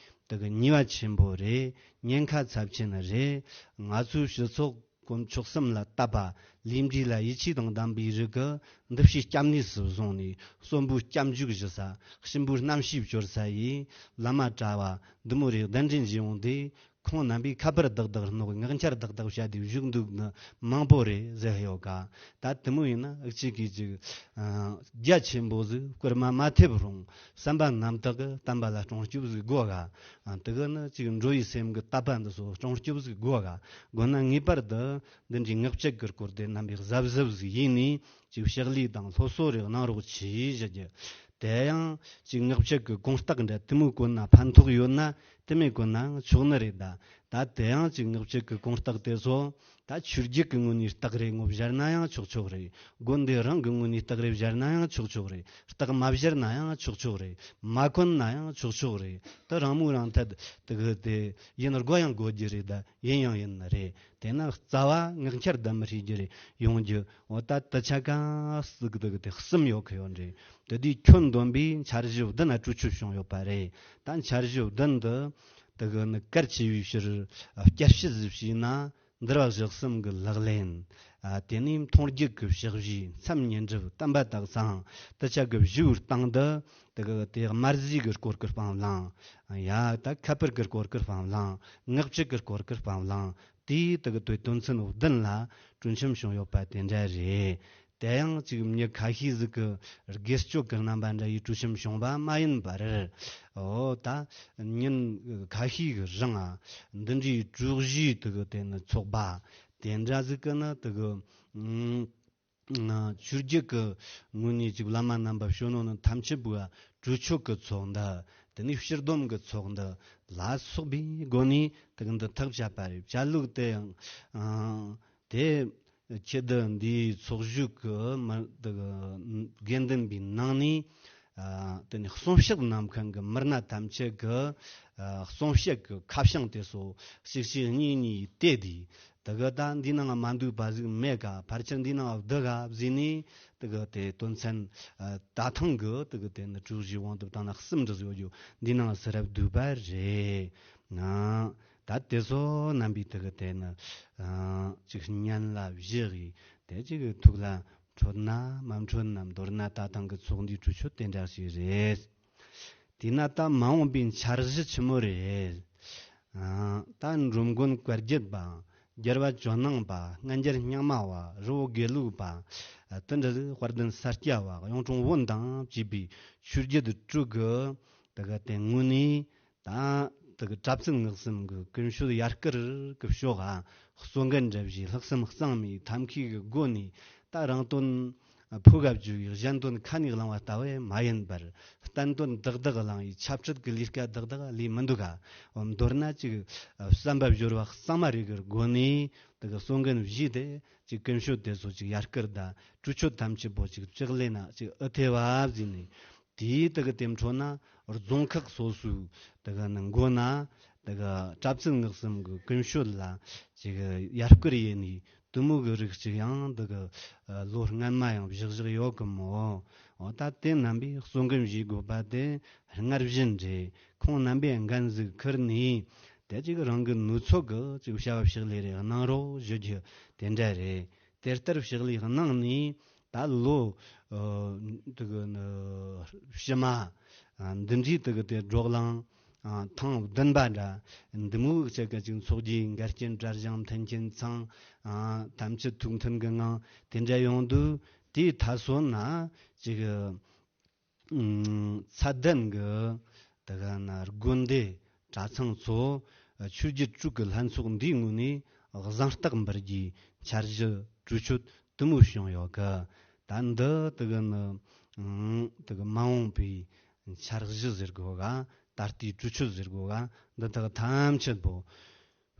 དེ་གི་ཉེས་པ་ཆེན་པོ་རེད། ཉེན་ཁ་ཚབས་ཆེན་རེད། ང་ཚོའི་སྤྱི་ཚོགས་ དཀོན་མཆོག་གསུམ་ལ་དད་པ། ལས་འབྲས་ལ་ཡིད་ཆེས་དང་ལྡན་པའི་རིགས་ཀྱིས་འདུ་བྱེད་སྐྱབས་གནས་སུ་བཟུང་ནས། གསོན་པོའི་སྐྱབས་འཇུག་ཞུ་ས། གཤིན་པོའི་རྣམ་ཤེས་སྐྱོར་ས་ཡི་བླ་མ་གྲྭ་བ་འདི་མོ་རེ་གདན་འདྲེན་བྱས་ཡོང་དུས། ཁོང་རྣམ་པས་ཁ་པར་བདག་བདག་སྣོག་ངག་འཁྱལ་བདག་བདག་བྱས་ཏེ་བཞུགས་འདུག་ནི་མང་པོ་རེད་ཟེར་ཡོད་ཀ། ད་དེ་མོ་ཡིན་ན་ཨུ་ཅག་གིས་ཅིག་རྒྱ་ཆེན་པོ་ཟིག་བསྐུར་མ་མ་ཐེབས་རུང་། བསམ་པ་རྣམ་དག་གི་བསྟན་པ་ལ་སྲུང་སྐྱོབ་ཟིག་དགོས་ག། དེ་གི་ནི་ཅིག་འགྲོ་བའི་སེམས་ཀྱི་དད་པ་འདི་ཚོ་སྲུང་སྐྱོབ་ཟིག་དགོས་ག། དགོས་ན་ངེས་པར་དུ་འདི་འདྲའི་ངག་བཅད་ཀྱི་སྐོར་དེ་རྣམ་པས་གཟབ་གཟབ་ཟིག་ཡིན་ནས། ཅིག་ཕྱག་ལས་དང་སློབ་གསོ་རེ་གནང་རོགས་གྱིས་ཞུ་རྒྱུ། དེ་ཡང་ཅིག་ངག་བཅད་ཀྱི་གོང་རྟགས་འདྲ་དེ་མོ་བཀོད་ན་ཕན་ཐོགས་ཡོད་ན། དེ་མོ་བཀོད་ནའང་ཆོག་ནི་རེད་ད། ད་དེ་ཡང་ཅིག་ངག་བཅད་ཀྱི་གོང་རྟགས་དེ་ཚོ་ད་ཆོས་བརྒྱུད་ཀྱི་ངོས་ནས་རྟགས་རེ་ངོ་བཞག་ན་ཡང་ཆོག་ཆོག་རེད། དགོན་སྡེ་རང་གི་ངོས་ནས་རྟགས་རེ་བཞག་ན་ཡང་ཆོག་ཆོག་རེད། རྟགས་མ་བཞག་ན་ཡང་ཆོག་ཆོག་རེད། མ་བཀོད་ན་ཡང་ཆོག་ཆོག་རེད། ད་རང་མོས་རང་འཐད་དེ་གི་དེ་ཡིན་དགོས་ཡང་དགོས་རྒྱུ་རེད་ད། ཡིན་ཡང་ཡིན་ནི་རེད། དེས་ན་རྩ་བ་ངག་འཁྱལ་དང་མི་ཤེས་རྒྱུ་རེད་ཡོང་རྒྱུ། འོ་ད་དུ་ཆ་ག་ཟིག་དུ་གི་དེ་གསུམ་ཡོད་གི་ཡོད་རེད། དེ་དུས་ཁྱོན་བསྡོམས་པས་འཆར་གཞི་བདུན་ན་གྲོས་ཆོད་བྱུང་ཡོད་པ་རེད། ད་འཆར་གཞི་བདུན་འདི་དུ་གི་ནི་གལ་ཆེ་བའི་ཕྱིར་བསྐྱར་བཤད་ཟིག་བྱས་ན། འདུལ་བ་གཞི་གསུམ་གི་ལག་ལེན། ཨ། དེ་ནས་མཐོང་རྒྱུད་ཀྱི་ཕྱག་བཞེས། མཚམས་བསྙེན་སྒྲུབ། བསྟན་པ་དག་ཚང་། དུ་ཆ་གི་བཞི་བོའི་སྟེང་དུ་དེ་གི་དེ་དམར་ཟས་ཀྱི་སྐོར་གྱི་སྤང་བླང་། ཡ་ད་ཁ་པར་གྱི་སྐོར་གྱི་སྤང་བླང་། ངག་བཅད་ཀྱི་སྐོར་གྱི་སྤང་བླང་། དེའི་དེ་གི་དོན་དོན་ཚན་བདུན་ལ་གྲོས་འཆམ་བྱུང་ཡོད་པ་དེ་འདྲ་རེད། དེ་ཡང་ཅིག་མྱི་ཁ་ཤས་ཟིག་གི་དགེ་སྤྱོད་ཀྱི་རྣམ་པ་འདྲ་ཡི་གྲོས་འཆམ་བྱུང་བ་མ་ཡིན་པར། འོ་ད་ཉིན་ཁ་ཤས་ཀྱི་རིང་ང་འདི་འདྲའི་གྲོས་གཞི་དེ་གི་དེ་ནི་ཚོགས་པ་དེ་འདྲ་ཟིག་གི་ནི་དེ་གི་ཨང་། ཆོས་བརྒྱུད་ཀྱི་ངོས་ནས་ཅིག་བླ་མ་རྣམ་པ་གཞོན་ནུ་ནི་ཐམས་ཅད་པོ་གྲོས་ཆོད་ཀྱི་ཚོགས་འདུ། དེ་ནས་ཕྱིར་སྡོམ་གྱི་ཚོགས་འདུ་ལ་སོགས་པའི་སྒོ་ནས་དེ་གི་འདི་ཐག་བཅད་པ་རེད། བཅད་ལུགས་དེ་ཡང་ཨང་། དེ་ཁྱེད་འདི་འདིའི་ཚོགས་བཞུགས་ཀྱི་མི་དེ་གི་དགེ་འདུན་པའི་ནང་ནས། ཨ། དེ་ནས་གསུང་བཤད་གནང་མཁན་གྱི་མི་སྣ་ཐམས་ཅད་ཀྱི། ཨ། གསུང་བཤད་ཀྱི་ཁ་བྱང་དེ་ཚོ་གཅིག་གཅིག་གཉིས་གཉིས་བལྟས་དུས། དེ་གི་ད་འདི་ནང་མ་འདུས་པ་ཟིག་མེད་ག། ཕལ་ཆེར་འདི་ནང་བསྡུ་ག་བཟས་ནས་དེ་གི་དེ་དོན་ཚན། ཨ། ད་ཐེངས་ཀྱི་དེ་གི་དེ་ནི་གྲོས་གཞི་དབང་དུ་བཏང་ན་གསུམ་འདྲ་ཟིག་ཡོད་རྒྱུ་འདི་ནང་ཟུར་ར་བསྡུས་པ་རེད། ཨ། ད་དེ་ཚོ་རྣམ་པའི་དེ་གི་དེ་ནི། ཨ། ཅིག་སྙན་ལ་བཞེས་གི་དེ་ཅིག་ཐུགས་ལ་འཕྲོད་ན་མ་འཕྲོད་ན། མདོར་ན་ད་ཐེངས་ཀྱི་ཚོགས་འདུའི་གྲོས་ཆོད་དེ་འདྲ་ཞིག་རེད། དེས་ན་ད་མ་འོངས་པའི་འཆར་གཞི་ཆི་མོ་རེད། ཨ། ད་འགྲོ་མགོན་བཀའ་བརྒྱུད་པ། རྒྱལ་བ་ཇོ་ནང་པ། སྔ་འགྱུར་རྙིང་མ་བ། རི་བོ་དགེ་ལུགས་པ། དེ་འདྲ་དཔལ་ལྡན་ས་སྐྱ་བ། གཡུང་དྲུང་བོན་དང་བཅས་པའི་ཆོས་བརྒྱུད་དྲུག་གི་དེ་གི་དེ་ངོས་ནས། ད་དེ་གི་གྲྭ་བཙུན་སྔགས་གསུམ་གྱི་ཀུན་སྤྱོད་ཡར་སྐུལ་གྱི་ཕྱོགས་ཨ། གསོ་མཁན་འདྲ་བཞིའི་ལྷག་བསམ་གཙང་མའི་ཐབས་མཁས་ཀྱི་སྒོ་ནས། ད་རང་དོན་ཕུག་ག་བཅུག་གི་གཞན་དོན་ཁ་ནས་བླང་བ་ལྟ་བུ་མ་ཡིན་པར། བསྟན་དོན་དག་དག་བླང་བའི་ཆབ་སྲིད་ཀྱི་ལས་ཀ་དག་དག་ལས་མི་འདུག་ག། མདོར་ན་ཅིག་བསམ་པ་སྦྱོར་བ་གཙང་མ་རེ་གི་སྒོ་ནས་དེ་གི་གསོ་མཁན་བཞི་དེ་ཅིག་ཀུན་སྤྱོད་དེ་ཚོ་ཅིག་ཡར་སྐུལ་དང་གྲོས་ཆོད་ཐམས་ཅད་པོ་ཅིག་ལྕགས་ལེན་ན་ཅིག་ཨུ་ཐེ་བ་བཟས་ནས། དེའི་དེ་གི་དེ་འཕྲོ་ན་རྫོང་ཁག་སོ་སོའི་དེ་གི་ནི་མགོ་ན་དེ་གི་གྲྭ་བཙུན་སྔགས་གསུམ་གྱི་ཀུན་སྤྱོད་ལ་ཅིག་ཡར་སྐུལ་ཡེ་ནས་དེ་མོ་གི་རིགས་ཅིག་ཡང་དེ་གི་ལོ་སྔན་མ་ཡང་བཞག་བཞག་ཡོད་གི་མོ། འོ་ད་དེ་རྣམ་པའི་གསོ་མཁན་བཞེས་དགོས་པ་དེ་སྔར་བཞིན་རེད། ཁོང་རྣམ་པས་འགན་ཟིག་ཁུར་ནས་དེ་ཅིག་རང་གི་ནུས་ཚོད་གི་ཅིག་བྱ་བ་ཕྱག་ལས་རེ་གནང་རོགས་ཞུ་རྒྱུ་དེ་འདྲ་རེད། དེ་ལྟར་ཕྱག་ལས་གནང་ནས་ད་ལོ། ཨ། དེ་གི་ནི་ཕྱི་མ། ཨ། འདི་འདྲའི་དེ་གི་དེ་བགྲོ་གླེང་། ཨ། ཐེངས་བདུན་པ་འདྲ་འདི་མོ་བྱེད་གི་ཅིག་ཚོགས་རྒྱུའི་འགལ་རྐྱེན་གྲལ་བཞེངས་མཐུན་རྐྱེན་ཚང་། ཨ། ཐམས་ཅད་ཐུགས་མཐུན་གི་ངང་དེ་འདྲ་ཡོང་དུས་དེའི་མཐའ་སོ་ན་ཅིག་ཚད་ལྡན་གྱི་དེ་ག་ན་དགོན་སྡེ་གྲྭ་ཚང་ཚོ་ཆོས་བརྒྱུད་དྲུག་གི་ལྷན་ཚོགས་འདིའི་ངོས་ནས་གཟེངས་རྟགས་འབུལ་རྒྱུའི་འཆར་གཞི་གྲོས་ཆོད་དེ་མོ་བྱུང་ཡོད་གི། ད་འདི་དེ་ག་ནི་དེ་ག་མ་འོངས་པའི་འཆར་གཞི་ཟེར་དགོས་ག། ད་ལྟའི་གྲོས་ཆོད་ཟེར་དགོས་ག། འདི་དག་ཐམས་ཅད་པོ་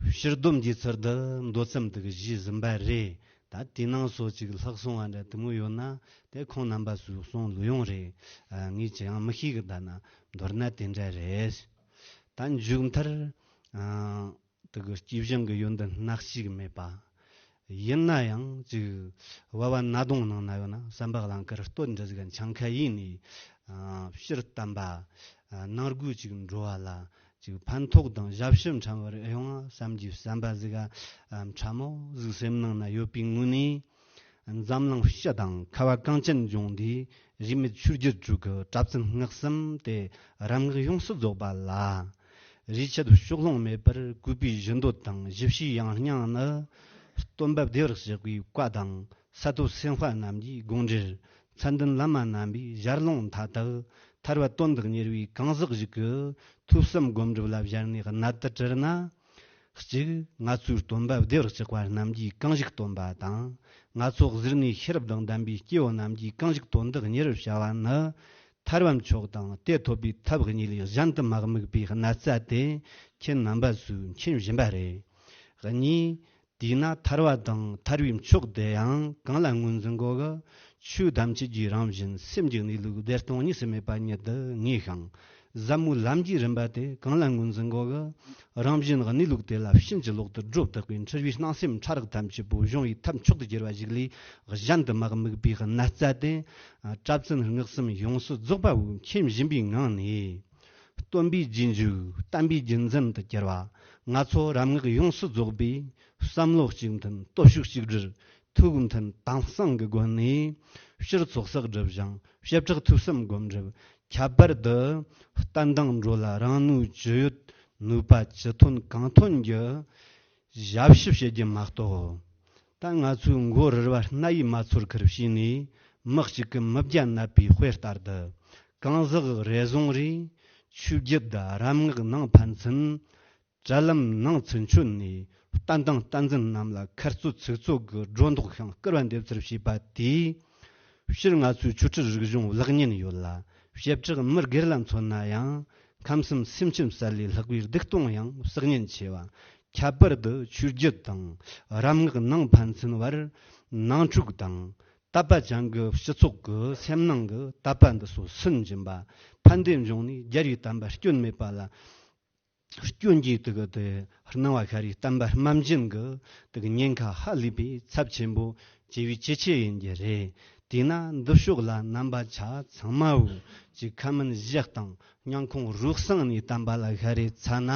ཕྱིར་སྡོམ་གྱི་ཚུལ་དུ་མདོ་ཙམ་དེ་གི་ཞུས་ཟིན་པ་རེད། ད་དེ་ནང་སོ་ཅིག་ལྷག་སོང་བ་འདྲ་དེ་མོ་ཡོད་ན་དེ་ཁོང་རྣམ་པ་ཚོས་གསུང་ལོས་ཡོང་རེད། ཨ། ངས་ཅི་ཡང་མི་ཤེས་གི། ད་ན་མདོར་ན་དེ་འདྲ་རེད། ད་མཇུག་མཐར། ཨ། དེ་གི་སྐྱེས་བཞིན་གི་ཡོན་ཏན་སྣ་གཅིག་མེད་པ། ཡིན་ན་ཡང་ཅིག་བ་བ་ན་གདོང་ནང་ན་ཡོད་ན་བསམ་པ་གླང་དཀར་སྟོད་འདྲ་ཟིག་འཆང་ཁ་ཡིན་ནས། ཨ། སྤྱིར་བསྟན་པ། ཨ། ནང་སྒོས་ཅིག་འགྲོ་བ་ལ་ ཅིག་ཕན་ཐོགས་དང་ཞབས་ཕྱི་ཕྲ་བར་ཡོང་བསམ་གྱི་བསམ་པ་ཟིག་ག་ཕྲ་མོ་ཟིག་སེམས་ནང་ན་ཡོད་པའི་ངོས་ནས། འཛམ་གླིང་སྤྱི་དང་ཁ་བ་གངས་ཅན་ལྗོངས་འདིའི་རིས་མེད་ཆོས་བརྒྱུད་དྲུག་གི་གྲྭ་བཙུན་སྔགས་གསུམ་དེ་རབ་སྔགས་ཡོངས་སུ་རྫོགས་པ་ལ། རིས་ཆད་ཕྱོགས་ལྷུང་མེད་པར་གུས་པའི་བཞུགས་འདོད་དང་བཞི་བྱའི་ཡང་སྙིང་ནི། སྟོན་པ་བདེ་བར་གཤེགས་པའི་བཀའ་དང་། སཱ་ཏོ་སེམས་དཔའ་རྣམས་ཀྱི་དགོངས་འགྲེལ། མཚན་ལྡན་བླ་མ་རྣམ་པའི་ཞལ་ལུང་མཐའ་དག་ཐར་བ་དོན་དུ་གཉེར་བའི་གང་ཟག་ཞིག་གི་ཐོས་བསམ་སྒོམ་སྒྲུབ་ལ་སྦྱར་ནས་གནད་དུ་དྲིལ་ན། གཅིག་ང་ཚོའི་སྟོན་པ་བདེ་བར་གཤེགས་པ་རྣམས་ཀྱིས་གང་ཞིག་སྟོན་པ་དང་། ང་ཚོ་གཟུར་གནས་ཤེས་རབ་དང་ལྡན་པའི་སྐྱེ་བོ་རྣམས་ཀྱིས་གང་ཞིག་དོན་དུ་གཉེར་བར་བྱ་བ་ནི། ཐར་བ་མཆོག་དང་དེ་ཐོབ་པའི་ཐབས་གཉིས་ལས་གཞན་དུ་མ་དམིགས་པའི་གནད་རྩ་དེ་ཁྱེད་རྣམ་པ་ཚོས་མཁྱེན་བཞིན་པ་རེད། གཉིས། དེས་ན་ཐར་བ་དང་ཐར་བའི་མཆོག་དེ་ཡང་གང་ལ་ངོས་འཛིན་དགོས་གི། ཆོས་ཐམས་ཅད་ཀྱི་རང་བཞིན་སེམས་ཀྱི་གནས་ལུགས་བདེ་སྟོང་གཉིས་སུ་མེད་པ་ཉིད་དུ་ངེས་ཤིང་། ཟབ་མོའི་ལམ་གྱི་རིམ་པ་དེ་གང་ལ་ངོས་འཛིན་དགོས་གི། རང་བཞིན་གནས་ལུགས་དེ་ལ་ཕྱིན་ཅི་ལོག་ཏུ་སྒྲོ་བཏགས་པའི་འཁྲུལ་བའི་སྣང་སེམས་ཕྲ་རགས་ཐམས་ཅད་པོ་གཞོམ་པའི་ཐབས་མཆོག་ཏུ་གྱུར་པ་ཞིག་ལས་གཞན་དུ་མ་དམིགས་པའི་གནད་རྩ་དེ། གྲྭ་བཙུན་སྔགས་གསུམ་ཡོངས་སུ་རྫོགས་པ་བོ་མཁྱེན་བཞིན་པའི་ངང་ནས། སྟོན་པའི་རྗེས་འཇུག་བསྟན་པའི་རྒྱུན་འཛིན་དུ་གྱུར་བ། ང་ཚོ་རབ་སྔགས་ཡོངས་སུ་རྫོགས་པའི་བསམ་བློ་གཅིག་མཐུན་སྟོབས་ཤུགས་གཅིག་སྒྲིལ་ཐུགས་མཐུན་དྭངས་གཙང་གི་སྒོ་ནས་སྤྱིར་ཚོགས་བསགས་སྒྲུབ་ཞིང་བྱེ་བྲག་ཐོས་བསམ་སྒོམ་སྒྲུབ། ཁྱད་པར་དུ་བསྟན་དང་འགྲོ་ལ་རང་ནུས་ཅི་ཡོད་ནུས་པ་ཅི་ཐོན་གང་ཐོན་གྱི་ཞབས་ཞུ་བྱེད་རྒྱུ་མ་གཏོགས། ད་ང་ཚོའི་མགོ་རུལ་བ་སྣ་ཡིས་མ་ཚོར་ཁུལ་བྱས་ནས་མི་གཅིག་གི་མི་བརྒྱ་ནད་པའི་དཔེ་ལྟར་དུ། གང་ཟག་རེ་ཟུང་རེས་ཆོས་བརྒྱུད་དང་རབ་སྔགས་ནང་ཕན་ཚུན། དྲ་ལམ་ནང་ཚུན་ཆོད་ནས་བསྟན་དང་བསྟན་འཛིན་རྣམས་ལ་མཁར་གཙོ་ཚིག་གཙོ་གི་སྒྲོ་འདོགས་ཤིང་སྐུར་བ་འདེབས་ཚུལ་བྱས་པ་དེས། སྤྱིར་ང་ཚོའི་ཆོས་ཁྲིད་རིག་གཞུང་ལེགས་ཉེས་ཡོད་ལ། བྱེ་བྲག་མི་སྒེར་ལ་མཚོན་ན་ཡང་། ཁམས་གསུམ་སེམས་ཅན་གསལ་ལས་ལྷག་པའི་སྡིག་ལྟུང་ཡང་བསགས་ཉེན་ཆེ་བ། ཁྱད་པར་དུ་ཆོས་བརྒྱུད་དང་རབ་སྔགས་ནང་ཕན་ཚུན་བར་ནང་འཁྲུག་དང་། དད་པ་ཅན་གྱི་སྤྱི་ཚོགས་ཀྱི་སེམས་ནང་གི་དད་པ་འདི་ཚོ་སུན་འབྱིན་པ། ཕན་བདེ་འབྱུང་ནས་རྒྱལ་བའི་བསྟན་པ་སྐྱོན་མེད་པ་ལ། སྐྱོན་གྱིས་དེ་གི་དེ་སྣང་བ་ཤར་བའི་བསྟན་པ་སྨྲ་བརྗོད་ཀྱི་དེ་གི་ཉེན་ཁ་ཧ་ལས་པའི་ཚབས་ཆེན་པོ་ཆེ་བའི་ཇེ་ཆེ་ཡིན་རྒྱུ་རེད། དེས་ན་འདི་ཕྱོགས་ལ་རྣམ་པ་ཆ་ཚང་མ་བོ་ཅིག་ཁ་མིན་བཞག་དང་སྙིང་ཁོང་རུས་གསེང་ནས་བསྟན་པ་ལ་ཤ་རེ་ཚ་ན།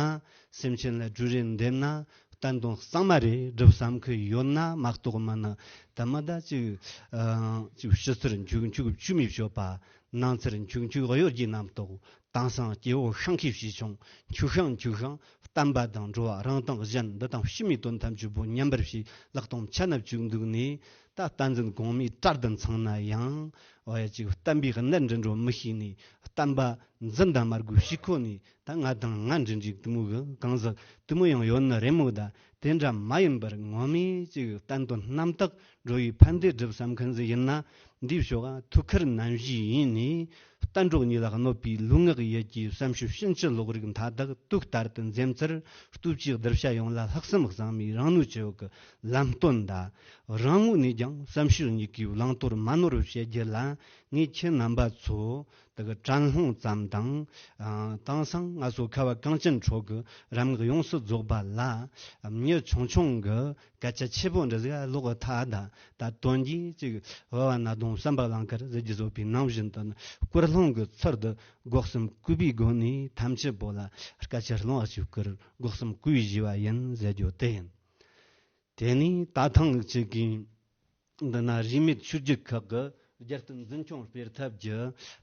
སེམས་ཅན་ལ་སྦྲུལ་རེ་འདེབས་ན། བསྟན་དོན་གཙང་མ་རེ་སྒྲུབ་བསམ་གི་ཡོད་ན་མ་གཏོགས་མིན་ན། ད་མ་ད་ཅིག་ཨ་ཅིག་ཕྱི་ཚུལ་འཁྱུག་འཁྱུག་བཅོས་མའི་སྤྱོད་པ། ནང་ཚུལ་འཁྱུག་འཁྱུག་གཡོ་སྒྱུའི་རྣམ་རྟོག་དེང་སང་སྐྱེ་བོ་ཤིང་ཁའི་བྱིས་ཆུང་འཁྱུག་ཤིང་འཁྱུག་ཤིང་བསྟན་པ་དང་འགྲོ་བ་རང་དང་གཞན་འདི་དང་ཕྱི་མའི་དོན་ཐམས་ཅད་པོ་ཉམས་པར་བྱས་ལག་སྟོང་ཆ་ན་བཅུག་འདུག་ནས། ད་བསྟན་འཛིན་གོང་མའི་གྲལ་དུ་འཚང་ན་ཡང་། འོ་ཡ་ཅིག་བསྟན་པའི་གནད་འདྲེན་འགྲོ་མི་ཤེས་ནས། བསྟན་པ་འཛིན་དང་མ་དགོས་ཤེས་ཁོ་ནས། ད་ང་དང་ང་འདྲི་འཇིག་དུ་མོ་གི་གང་ཟག་དུ་མོ་ཡང་ཡོད་ནི་རེད་མོ། ད་དེ་འདྲ་མ་ཡིན་པར་ངོ་མས་ཅིག་བསྟན་དོན་རྣམ་དག་འགྲོ་བའི་ཕན་བདེ་སྒྲུབ་བསམ་མཁན་ཟིག་ཡིན་ན། འདིའི་ཕྱོགས་ཐུགས་ཁུར་ནན་བཞིན་ཡིན་ནས། བསྟན་འགྲོ་གཉིས་ལ་གནོད་པའི་ལུས་ངག་ཡིད་ཀྱི་བསམ་ཤེས་ཕྱིན་ཅི་ལོག་རིགས་མཐའ་དག་དུག་ལྟར་དུ་འཛེམ་ཚུལ། སྟོབས་ཀྱི་གདུལ་བྱ་ཡོངས་ལ་ལྷག་བསམ་བཟང་མའི་རང་ནུས་ཅི་ཡོད་ཀྱི་ལམ་སྟོན་དང་། རང་ངོས་ནས་ཀྱང་བསམ་ཤེས་གཉིས་ཀའི་བླང་དོར་མ་ནོར་བར་བྱེད་རྒྱུ་ལ། ངས་ཁྱེད་རྣམ་པ་ཚོ་དེ་གི་དྲན་སློང་ཙམ་དང་། ཨ་དེང་སང་ང་ཚོ་ཁ་བ་གངས་ཅན་ཁྲོད་ཀྱི་རབ་སྔགས་ཡོངས་སུ་རྫོགས་པ་ལ། མྱི་ཆུང་ཆུང་གི་སྐད་ཆ་ཆེ་པོ་འདྲ་ཟིག་ལོག་ཐ་ད་ད་དོན་གྱིས་ཅིག་བ་བ་ན་གདོང་བསམ་པ་གླང་དཀར་ཟེར་རྒྱུ་བཟོད་པའི་ནང་བཞིན་དུ་སྐུར་སློང་གི་ཚུལ་དུ་སྒོ་གསུམ་གུས་པའི་སྒོ་ནས་ཐམས་ཅད་པོ་ལ་སྐད་ཆ་སློང་བ་ཞིག་བསྐུར། སྒོ་གསུམ་གུས་བཞེས་པ་ཡིན་ཟེར་རྒྱུ་དེ་ཡིན། དེ་ནས་ད་ཐེངས་ཅིག་གིས་འདི་ན་རིས་མེད་ཆོས་བརྒྱུད་ཁག་གི་རྒྱལ་བསྟན་འཛིན་སྐྱོང་སྤེལ་ཐབས་ཀྱི་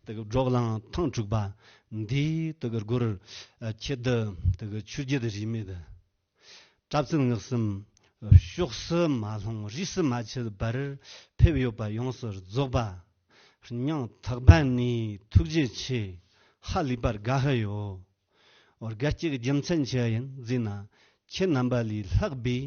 དེ་གི་བགྲོ་གླེང་ཐེངས་དྲུག་པ་འདིའི་དེ་གི་སྒོར་ཁྱེད་དེ་དེ་གི་ཆོས་བརྒྱུད་རིས་མེད། གྲྭ་བཙུན་སྔགས་གསུམ་ཕྱོགས་སུ་མ་ལྷུང་རིས་སུ་མ་ཆད་པར་ཕེབས་ཡོད་པ་ཡོངས་སུ་རྫོགས་པ། སྙིང་ཐག་པ་ནས་ཐུགས་རྗེ་ཆེ། ཧ་ལས་པར་དགའ་ཧི་ཡོད། འོ་དགའ་སྐྱིད་རྒྱུ་མཚན་ཆི་ཡིན་ཟེར་ན། ཁྱེད་རྣམ་པ་ལས་ལྷག་པའི་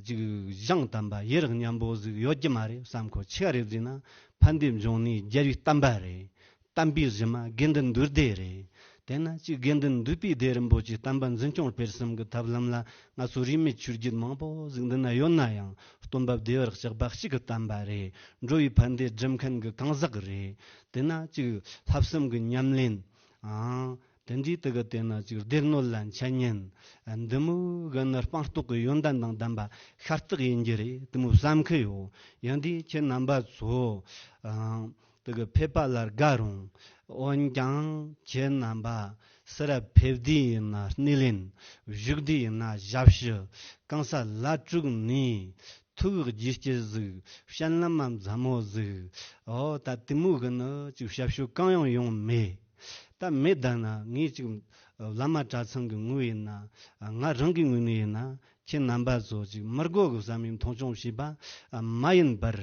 ཅིག་བཞེངས་དམ་པ་ཡི་རག་སྙན་པོ་ཟིག་ཡོད་རྒྱུ་མ་རེད་བསམ་གོ། ཆི་ག་རེད་ཟེར་ན། ཕན་བདེ་འབྱུང་གནས་རྒྱལ་བའི་བསྟན་པ་རེད། བསྟན་པའི་གཞི་མ་དགེ་འདུན་འདུས་སྡེ་རེད། དེ་ན་ཅིག་དགེ་འདུན་འདུས་པའི་སྡེ་རིན་པོ་ཆེའི་བསྟན་པ་འཛིན་སྐྱོང་སྤེལ་གསུམ་གྱི་ཐབས་ལམ་ལ། ང་ཚོ་རིས་མེད་ཆོས་བརྒྱུད་མང་པོ་ཟིག་འདི་ན་ཡོད་ན་ཡང་། སྟོན་པ་བདེ་བར་གཤེགས་པ་གཅིག་གི་བསྟན་པ་རེད། འགྲོ་བའི་ཕན་བདེ་སྒྲུབ་མཁན་གྱི་གང་ཟག་རེད། དེ་ན་ཅིག་ལྷག་བསམ་གྱི་ཉམས་ལེན། ཨང་། དེ་འདྲའི་དེ་གི་དེ་ན་ཅིག་སྡེ་སྣོད་ལ་འཆད་ཉན། འདི་མོ་གི་ནི་སྤངས་རྟོགས་ཀྱི་ཡོན་ཏན་དང་ལྡན་པ་ཤ་སྟག་ཡིན་རྒྱུ་རེད། དེ་མོ་བསམ་གི་ཡོད། ཡང་དེ་ཁྱེད་རྣམ་པ་ཚོ། ཨང་། དེ་གི་ཕེབས་པ་ལ་དགའ་རུང་། འོན་ཀྱང་ཁྱེད་རྣམ་པ་ སི་ར་ཕེབས་དུས་ཡིན་ན་སྣེ་ལེན། བཞུགས་དུས་ཡིན་ན་ཞབས་ཕྱི། གང་ས་ལ་དྲུག་ནས། ཐུགས་རྗེ་སྐྱིད་ཟིག། སྤྱན་ལམ་མ་མཛའ་མོ་ཟིག། ཨོ་ད་དེ་མོ་གི་ནི་ཅིག་ཞབས་ཞུ་གང་ཡང་ཡོང་མེད། ད་མེད་ད་ན་ངས་ཅིག་བླ་མ་གྲྭ་ཚང་གི་ངོས་ཡིན་ན། ང་རང་གི་ངོས་ནས་ཡིན་ན། ཁྱེད་རྣམ་པ་ཚོ་ཅིག་མི་དགོ་གི་བསམ་ཡིན་མཐོང་ཆུང་བྱས་པ་མ་ཡིན་པར།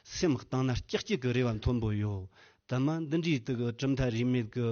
སེམས་གཏིང་ན་སྐྱིད་སྐྱིད་ཀྱི་རེ་བ་མཐོན་པོ་ཡོད། དེ་མ་འདི་འདྲའི་དུ་གི་གྲུབ་མཐའ་རིས་མེད་ཀྱི་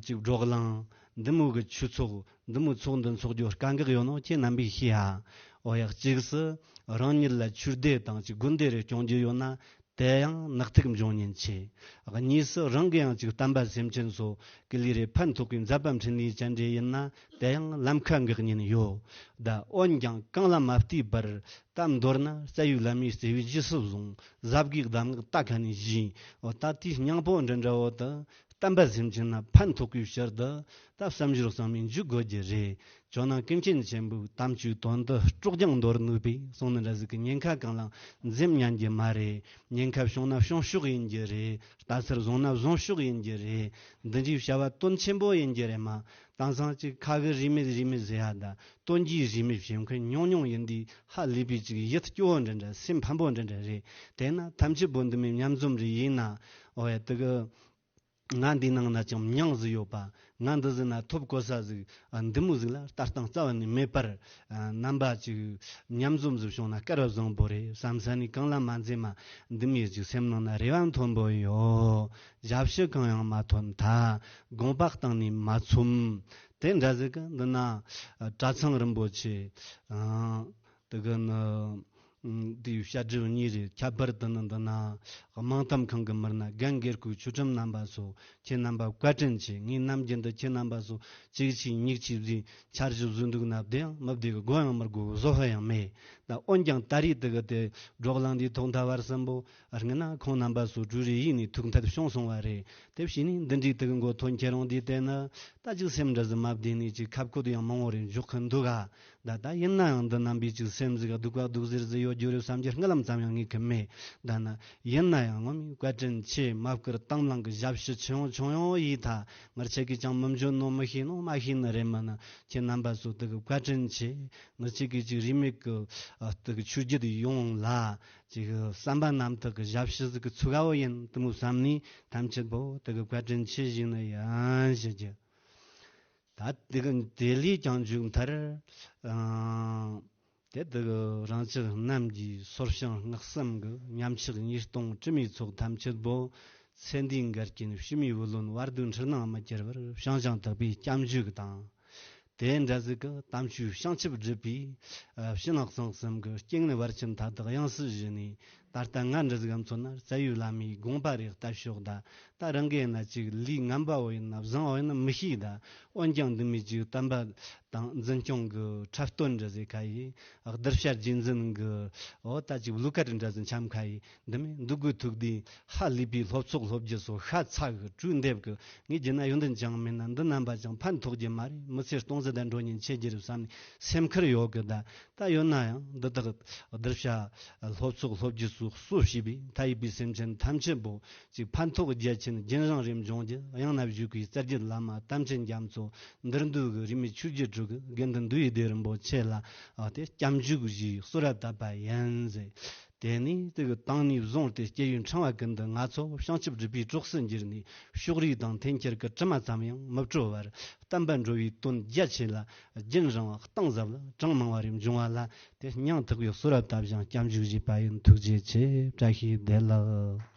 ཅིག་བགྲོ་གླེང་། འདི་མོ་གི་ཆོས་ཚོགས། འདི་མོ་ཚོགས་འདུ་འཚོགས་རྒྱུ་དཀའ་ངལ་ཡོད་ནོ་ཁྱེད་རྣམ་པས་ཤེས་ཨ། འོ་ཡ། གཅིག་སུ་རང་ཉིད་ལ་ཆོས་སྡེ་དང་ཅིག་དགོན་སྡེ་རེ་སྐྱོང་རྒྱུ་ཡོད་ན། དེ་ཡང་ནག་ཐིག་འབྱུང་ཉེན་ཆེ། གཉིས་སུ་རང་གི་ཡང་ཅིག་བསྟན་པ་སེམས་ཅན་ཚོ་གི་ལུས་རེ་ཕན་ཐོགས་པའི་མཛད་པ་འཕྲིན་ལས་ཅན་རེ་ཡིན་ན། དེ་ཡང་ལམ་ཁ་འགག་ཉེན་ཡོད། ད་འོན་ཀྱང་གང་ལ་མ་ལྟོས་པར། ད་མདོར་ན་རྩ་བའི་བླ་མའི་བརྩེ་བའི་རྗེས་སུ་བཟུང་། ཟབ་དགེ་གདམས་ངག་ད་ཁ་ནས་བཞེས། འོ་ད་དེའི་སྙིང་པོ་འདྲ་འདྲ་བོ་དུ་བསྟན་པ་སེམས་ཅན་ན་ཕན་ཐོགས་པའི་ཕྱིར་དུ། ད་བསམ་སྦྱོར་གཙང་མའི་འཇུག་དགོས་རྒྱུ་རེད། ཇོ་ནང་ཀུན་མཁྱེན་ཆེན་པོའི་དམ་ཆོས་དོན་དུ་སྲོག་ཀྱང་འདོར་ནུས་པའི་གསུང་ནི་འདྲ་ཟིག་གི། ཉེན་ཁ་གང་ལ་འཛེམ་ཉན་རྒྱུ་མ་རེད། ཉེན་ཁ་བྱུང་ན་བྱུང་ཕྱོགས་ཡིན་རྒྱུ་རེད། ལྟ་ཚུལ་བཟུང་ན་བཟུང་ཕྱོགས་ཡིན་རྒྱུ་རེད། འདི་འདྲའི་བྱ་བ་དོན་ཆེན་པོ་ཡིན་རྒྱུ་རེད་མ། དེང་སང་ཅིག་ཁ་གི་རིས་མེད་རིས་མེད་ཟེར་ཡ་ད། དོན་གྱི་རིས་མེད་བྱེད་མཁན་ཉུང་ཉུང་ཡིན་དུས། ཧ་ལས་པའི་ཅིག་ཡིད་སྐྱོ་བོ་འདྲ་འདྲ། སེམས་ཕམ་པོ་འདྲ་འདྲ་རེད། དེས་ན་ཐམས་ཅད་པོ་འདི་མོའི་མཉམ་འཛོམས་རེ་ཡིན་ན། འོ་ཡ། དེ་གི་ང་འདི་ནང་ན་ཅང་མྱིང་ཟིག་ཡོད་པ། ང་འདི་ཟིག་ན་ཐོབ་གོ་ས་ཟིག། ཨ། འདི་མོ་ཟིག་ལ་ལྟ་སྟངས་རྩ་བ་ནས་མེད་པར། ཨ། རྣམ་པ་ཅིག་མཉམ་འཛོམས་ཟིག་བྱུང་ན་སྐལ་བ་བཟང་པོ་རེད་བསམ་ས་ནས། གང་ལ་མ་འཛེམ་མ་འདི་མོའི་ཅིག་སེམས་ནང་ན་རེ་བ་མཐོན་པོ་ཡོད། ཞབས་ཕྱི་གང་ཡང་མ་ཐོན་ཐལ། དགོངས་པ་གཏིང་ནས་མ་ཚོམས། དེ་འདྲ་ཟིག་གི་འདི་ན། ཨ། གྲྭ་ཚང་རིན་པོ་ཆེ། ཨ། དེ་གི་ནི། ཨ། དེའི་བཤད་སྒྲུབ་གཉིས་རེད། ཁྱད་པར་དུ་ནི་འདི་ན་དམངས་དམ་ཁང་གི་མི་སྣ། རྒན་དགེ་བསྐོས་ཆོས་ཁྲིམས་རྣམ་པ་ཚོ། ཁྱེད་རྣམ་པ་བཀའ་དྲིན་ཆེ། ངས་ནམ་རྒྱུན་དུ་ཁྱེད་རྣམ་པ་ཚོ་གཅིག་བྱས་གཉིས་བྱས་བཟས་འཆར་གཞི་བཟོས་འདུག་ན། བདེ་ཡང་མི་བདེ་གི། དགོས་ཡང་མི་དགོས་གི། བཟོ་ཕོད་ཡང་མེད། ད་འོན་ཀྱང་ད་རེས་དེ་གི་དེ་བགྲོ་གླེང་འདིའི་ཐོག་མཐའ་བར་གསུམ་པོ། སྔོན་ན་ཁོང་རྣམ་པ་ཚོ་གྲོས་རེ་ཡིས་ནས་ཐུགས་འཐད་བྱུང་སོང་བ་རེད། དེ་བྱས་ནས་འདི་འདྲའི་དེ་གི་མགོ་ཐོན་ཁྱེད་རང་འདིའི་དེ་ནི། ད་ཅིག་སེམས་འདྲ་ཟིག་མ་བདེ་ནས་ཅིག་ཁ་བཀོད་ཡང་མང་བོ་རེ་འཇོག་གི་འདུག་ག། ད་ད་ཡིན་ན་ཡང་འདི་རྣམ་པའི་ཅིག་སེམས་ཟིག་སྡུག་པ་སྡུག་ཟེར་ཟིག་ཡོད་རྒྱུ་རེད་བསམ་རྒྱུ་རྔུལ་ལམ་ཙམ་ཡང་ངས་གི་མེད། ད་ན་ཡིན་ན་ཡང་ངོ་མའི་བཀའ་དྲིན་ཆེ། མ་བསྐུར་དང་བླངས་ཀྱི་ཞབས་ཕྱི་ཆེ་ཡང་ཆུང་ཡང་ཡིས་ཐ། ངར་ཆེ་གིས་ཀྱང་མི་འཇོན་ནོ། མི་ཤེས་ནོ། མ་ཤེས་ནི་རེད། མིན་ན་ཁྱེད་རྣམ་པ་ཚོ་དེ་གི་བཀའ་དྲིན་ཆེ། ངར་ཆེ་གིས་ཅིག་རིས་མེད་ཀྱི་ཨ་དེ་གི་ཆོས་བརྒྱུད་ཡོངས་ལ་ཅིག་བསམ་པ་རྣམ་དག་གི་ཞབས་ཕྱི་ཟིག་གི་ཚུགས་ཀ་བོ་ཡིན། དེ་མོ་བསམ་ནས་ཐམས་ཅད་པོ་དེ་གི་བཀའ་དྲིན་ཆེ་ཞུས་ནི་ཡིན་ཞུ་རྒྱུ། ད་དེ་གི་དེ་ལས་ཀྱང་མཇུག་མཐར། ཨང་། དེ་དེ་གི་རང་ཅག་རྣམས་ཀྱི་སོར་བྱང་སྔགས་གསུམ་གྱི་ཉམས་ཆག་ཉེས་ལྟུང་དྲི་མའི་ཚོགས་ཐམས་ཅད་པོ། ཚེ་འདིའི་འགལ་རྐྱེན་ཕྱི་མའི་བུ་ལོན་བར་དོའི་འཁྲུལ་སྣང་མི་སྐྱེ་བར་བྱང་ཞིང་དག་པའི་སྐྱབས་འཇུག་དང་། དེ་འདྲ་ཟིག་གི་དམ་ཆོས་བྱང་ཆུབ་སྒྲུབ་པའི་ཨ་ཕྱི་ནང་གསང་གསུམ་གྱི་རྐྱེན་ངན་བར་ཆད་མཐའ་དག་ཡང་སྲིད་ཞི་ནས། ད་ལྟ་ང་འདྲ་ཟིག་གམ་མཚོན་ན་རྩ་བའི་བླ་མའི་དགོངས་པ་རེ་ལྟ་ཕྱོགས་ད། ད་རང་གི་ཡིན་ན་ཅིག་ལས་ངན་པ་བོ་ཡིན་ན་བཟང་བོ་ཡིན་ན་མི་ཤེས་ད། འོན་ཀྱང་འདི་མོའི་ཅིག་བསྟན་པ་དང་འཛིན་སྐྱོང་གི་འཁྲབ་སྟོན་འདྲ་ཟིག་ཁ་ཡིས། གདུལ་བྱ་རྗེས་འཛིན་གི་འོ་ད་ཅིག་གླུ་གར་འདྲ་ཟིག་འཆམ་ཁ་ཡིས། འདི་མོའི་འདུ་འགོད་ཐུག་དུས་ཧ་ལས་པའི་སློབ་ཚོགས་སློབ་རྒྱུ་སོགས་ཤ་ཚ་གི་གྲོས་འདེབས་གི། ངས་བརྒྱུད་ན་ཡོན་ཏན་ཅང་མིན་ན། འདི་རྣམ་པ་ཅང་ཕན་ཐོགས་རྒྱུ་མ་རེད། མི་ཚེ་སྟོང་ཟད་ད་འགྲོ་ཉེན་ཆེ་རྒྱུ་རེད་བསམ་ནས་སེམས་ཁུར་ཡོད་གི། ད་ད་ཡོད་ན་ཡང་འདི་དག་གདུལ་བྱ་སློབ་ཚོགས་སློབ་རྒྱུ་སོགས་གཙོ་བྱས་པའི་མཐའ་ཡས་པའི་སེམས་ཅན་ཐམས་ཅད་པོ་ཅིག་ཕན་ཐོགས་རྒྱ་ཆེན་རྒྱུན་རིང་རེ་འབྱུང་རྒྱུ། ཡང་ན་བཞུགས་ཀྱི་རྩ་བརྒྱུད་བླ་མ་དམ་ཅན་རྒྱ་མཚོ་འདིར་འདུས་ཀྱི་རིས་མེད་ཆོས་བརྒྱུད་དྲུག་གི་དགེ་འདུན་འདུས་ཡི་སྡེ་རིན་པོ་ཆེ་ལ་ཨ་དེ་སྐྱབས་འཇུག་གཞིའི་གསོལ་བ་བཏབ་པ་ཡིན་ཟེར། དེ་ནས་དེ་གི་དང་ནས་བཟུང་སྟེ་སྐྱེ་བོའི་འཕྲེང་བ་ཀུན་ཏུ་ང་ཚོ་བྱང་ཆུབ་སྒྲུབ་པའི་གྲོགས་སུ་འགྱུར་ནས། ཕྱོགས་རིས་དང་འཐེན་འཁྱེར་གྱི་དྲི་མ་ཙམ་ཡང་མི་བྲོ་བར། བསྟན་པ་འགྲོ་བའི་དོན་རྒྱ་ཆེ་ལ། རྒྱུན་རིང་བ་གཏིང་ཟབ་ལ། གྲངས་མང་བ་རེ་འབྱུང་བ་ལ། དེ་སྙིང་ཐག་པའི་གསོལ་བ་བཏབ་ཞིང་སྐྱབས་འཇུག་བཞེས་པ་ཡིན། ཐུགས་རྗེ་ཆེ། བཀྲ་ཤིས་བདེ་ལེགས།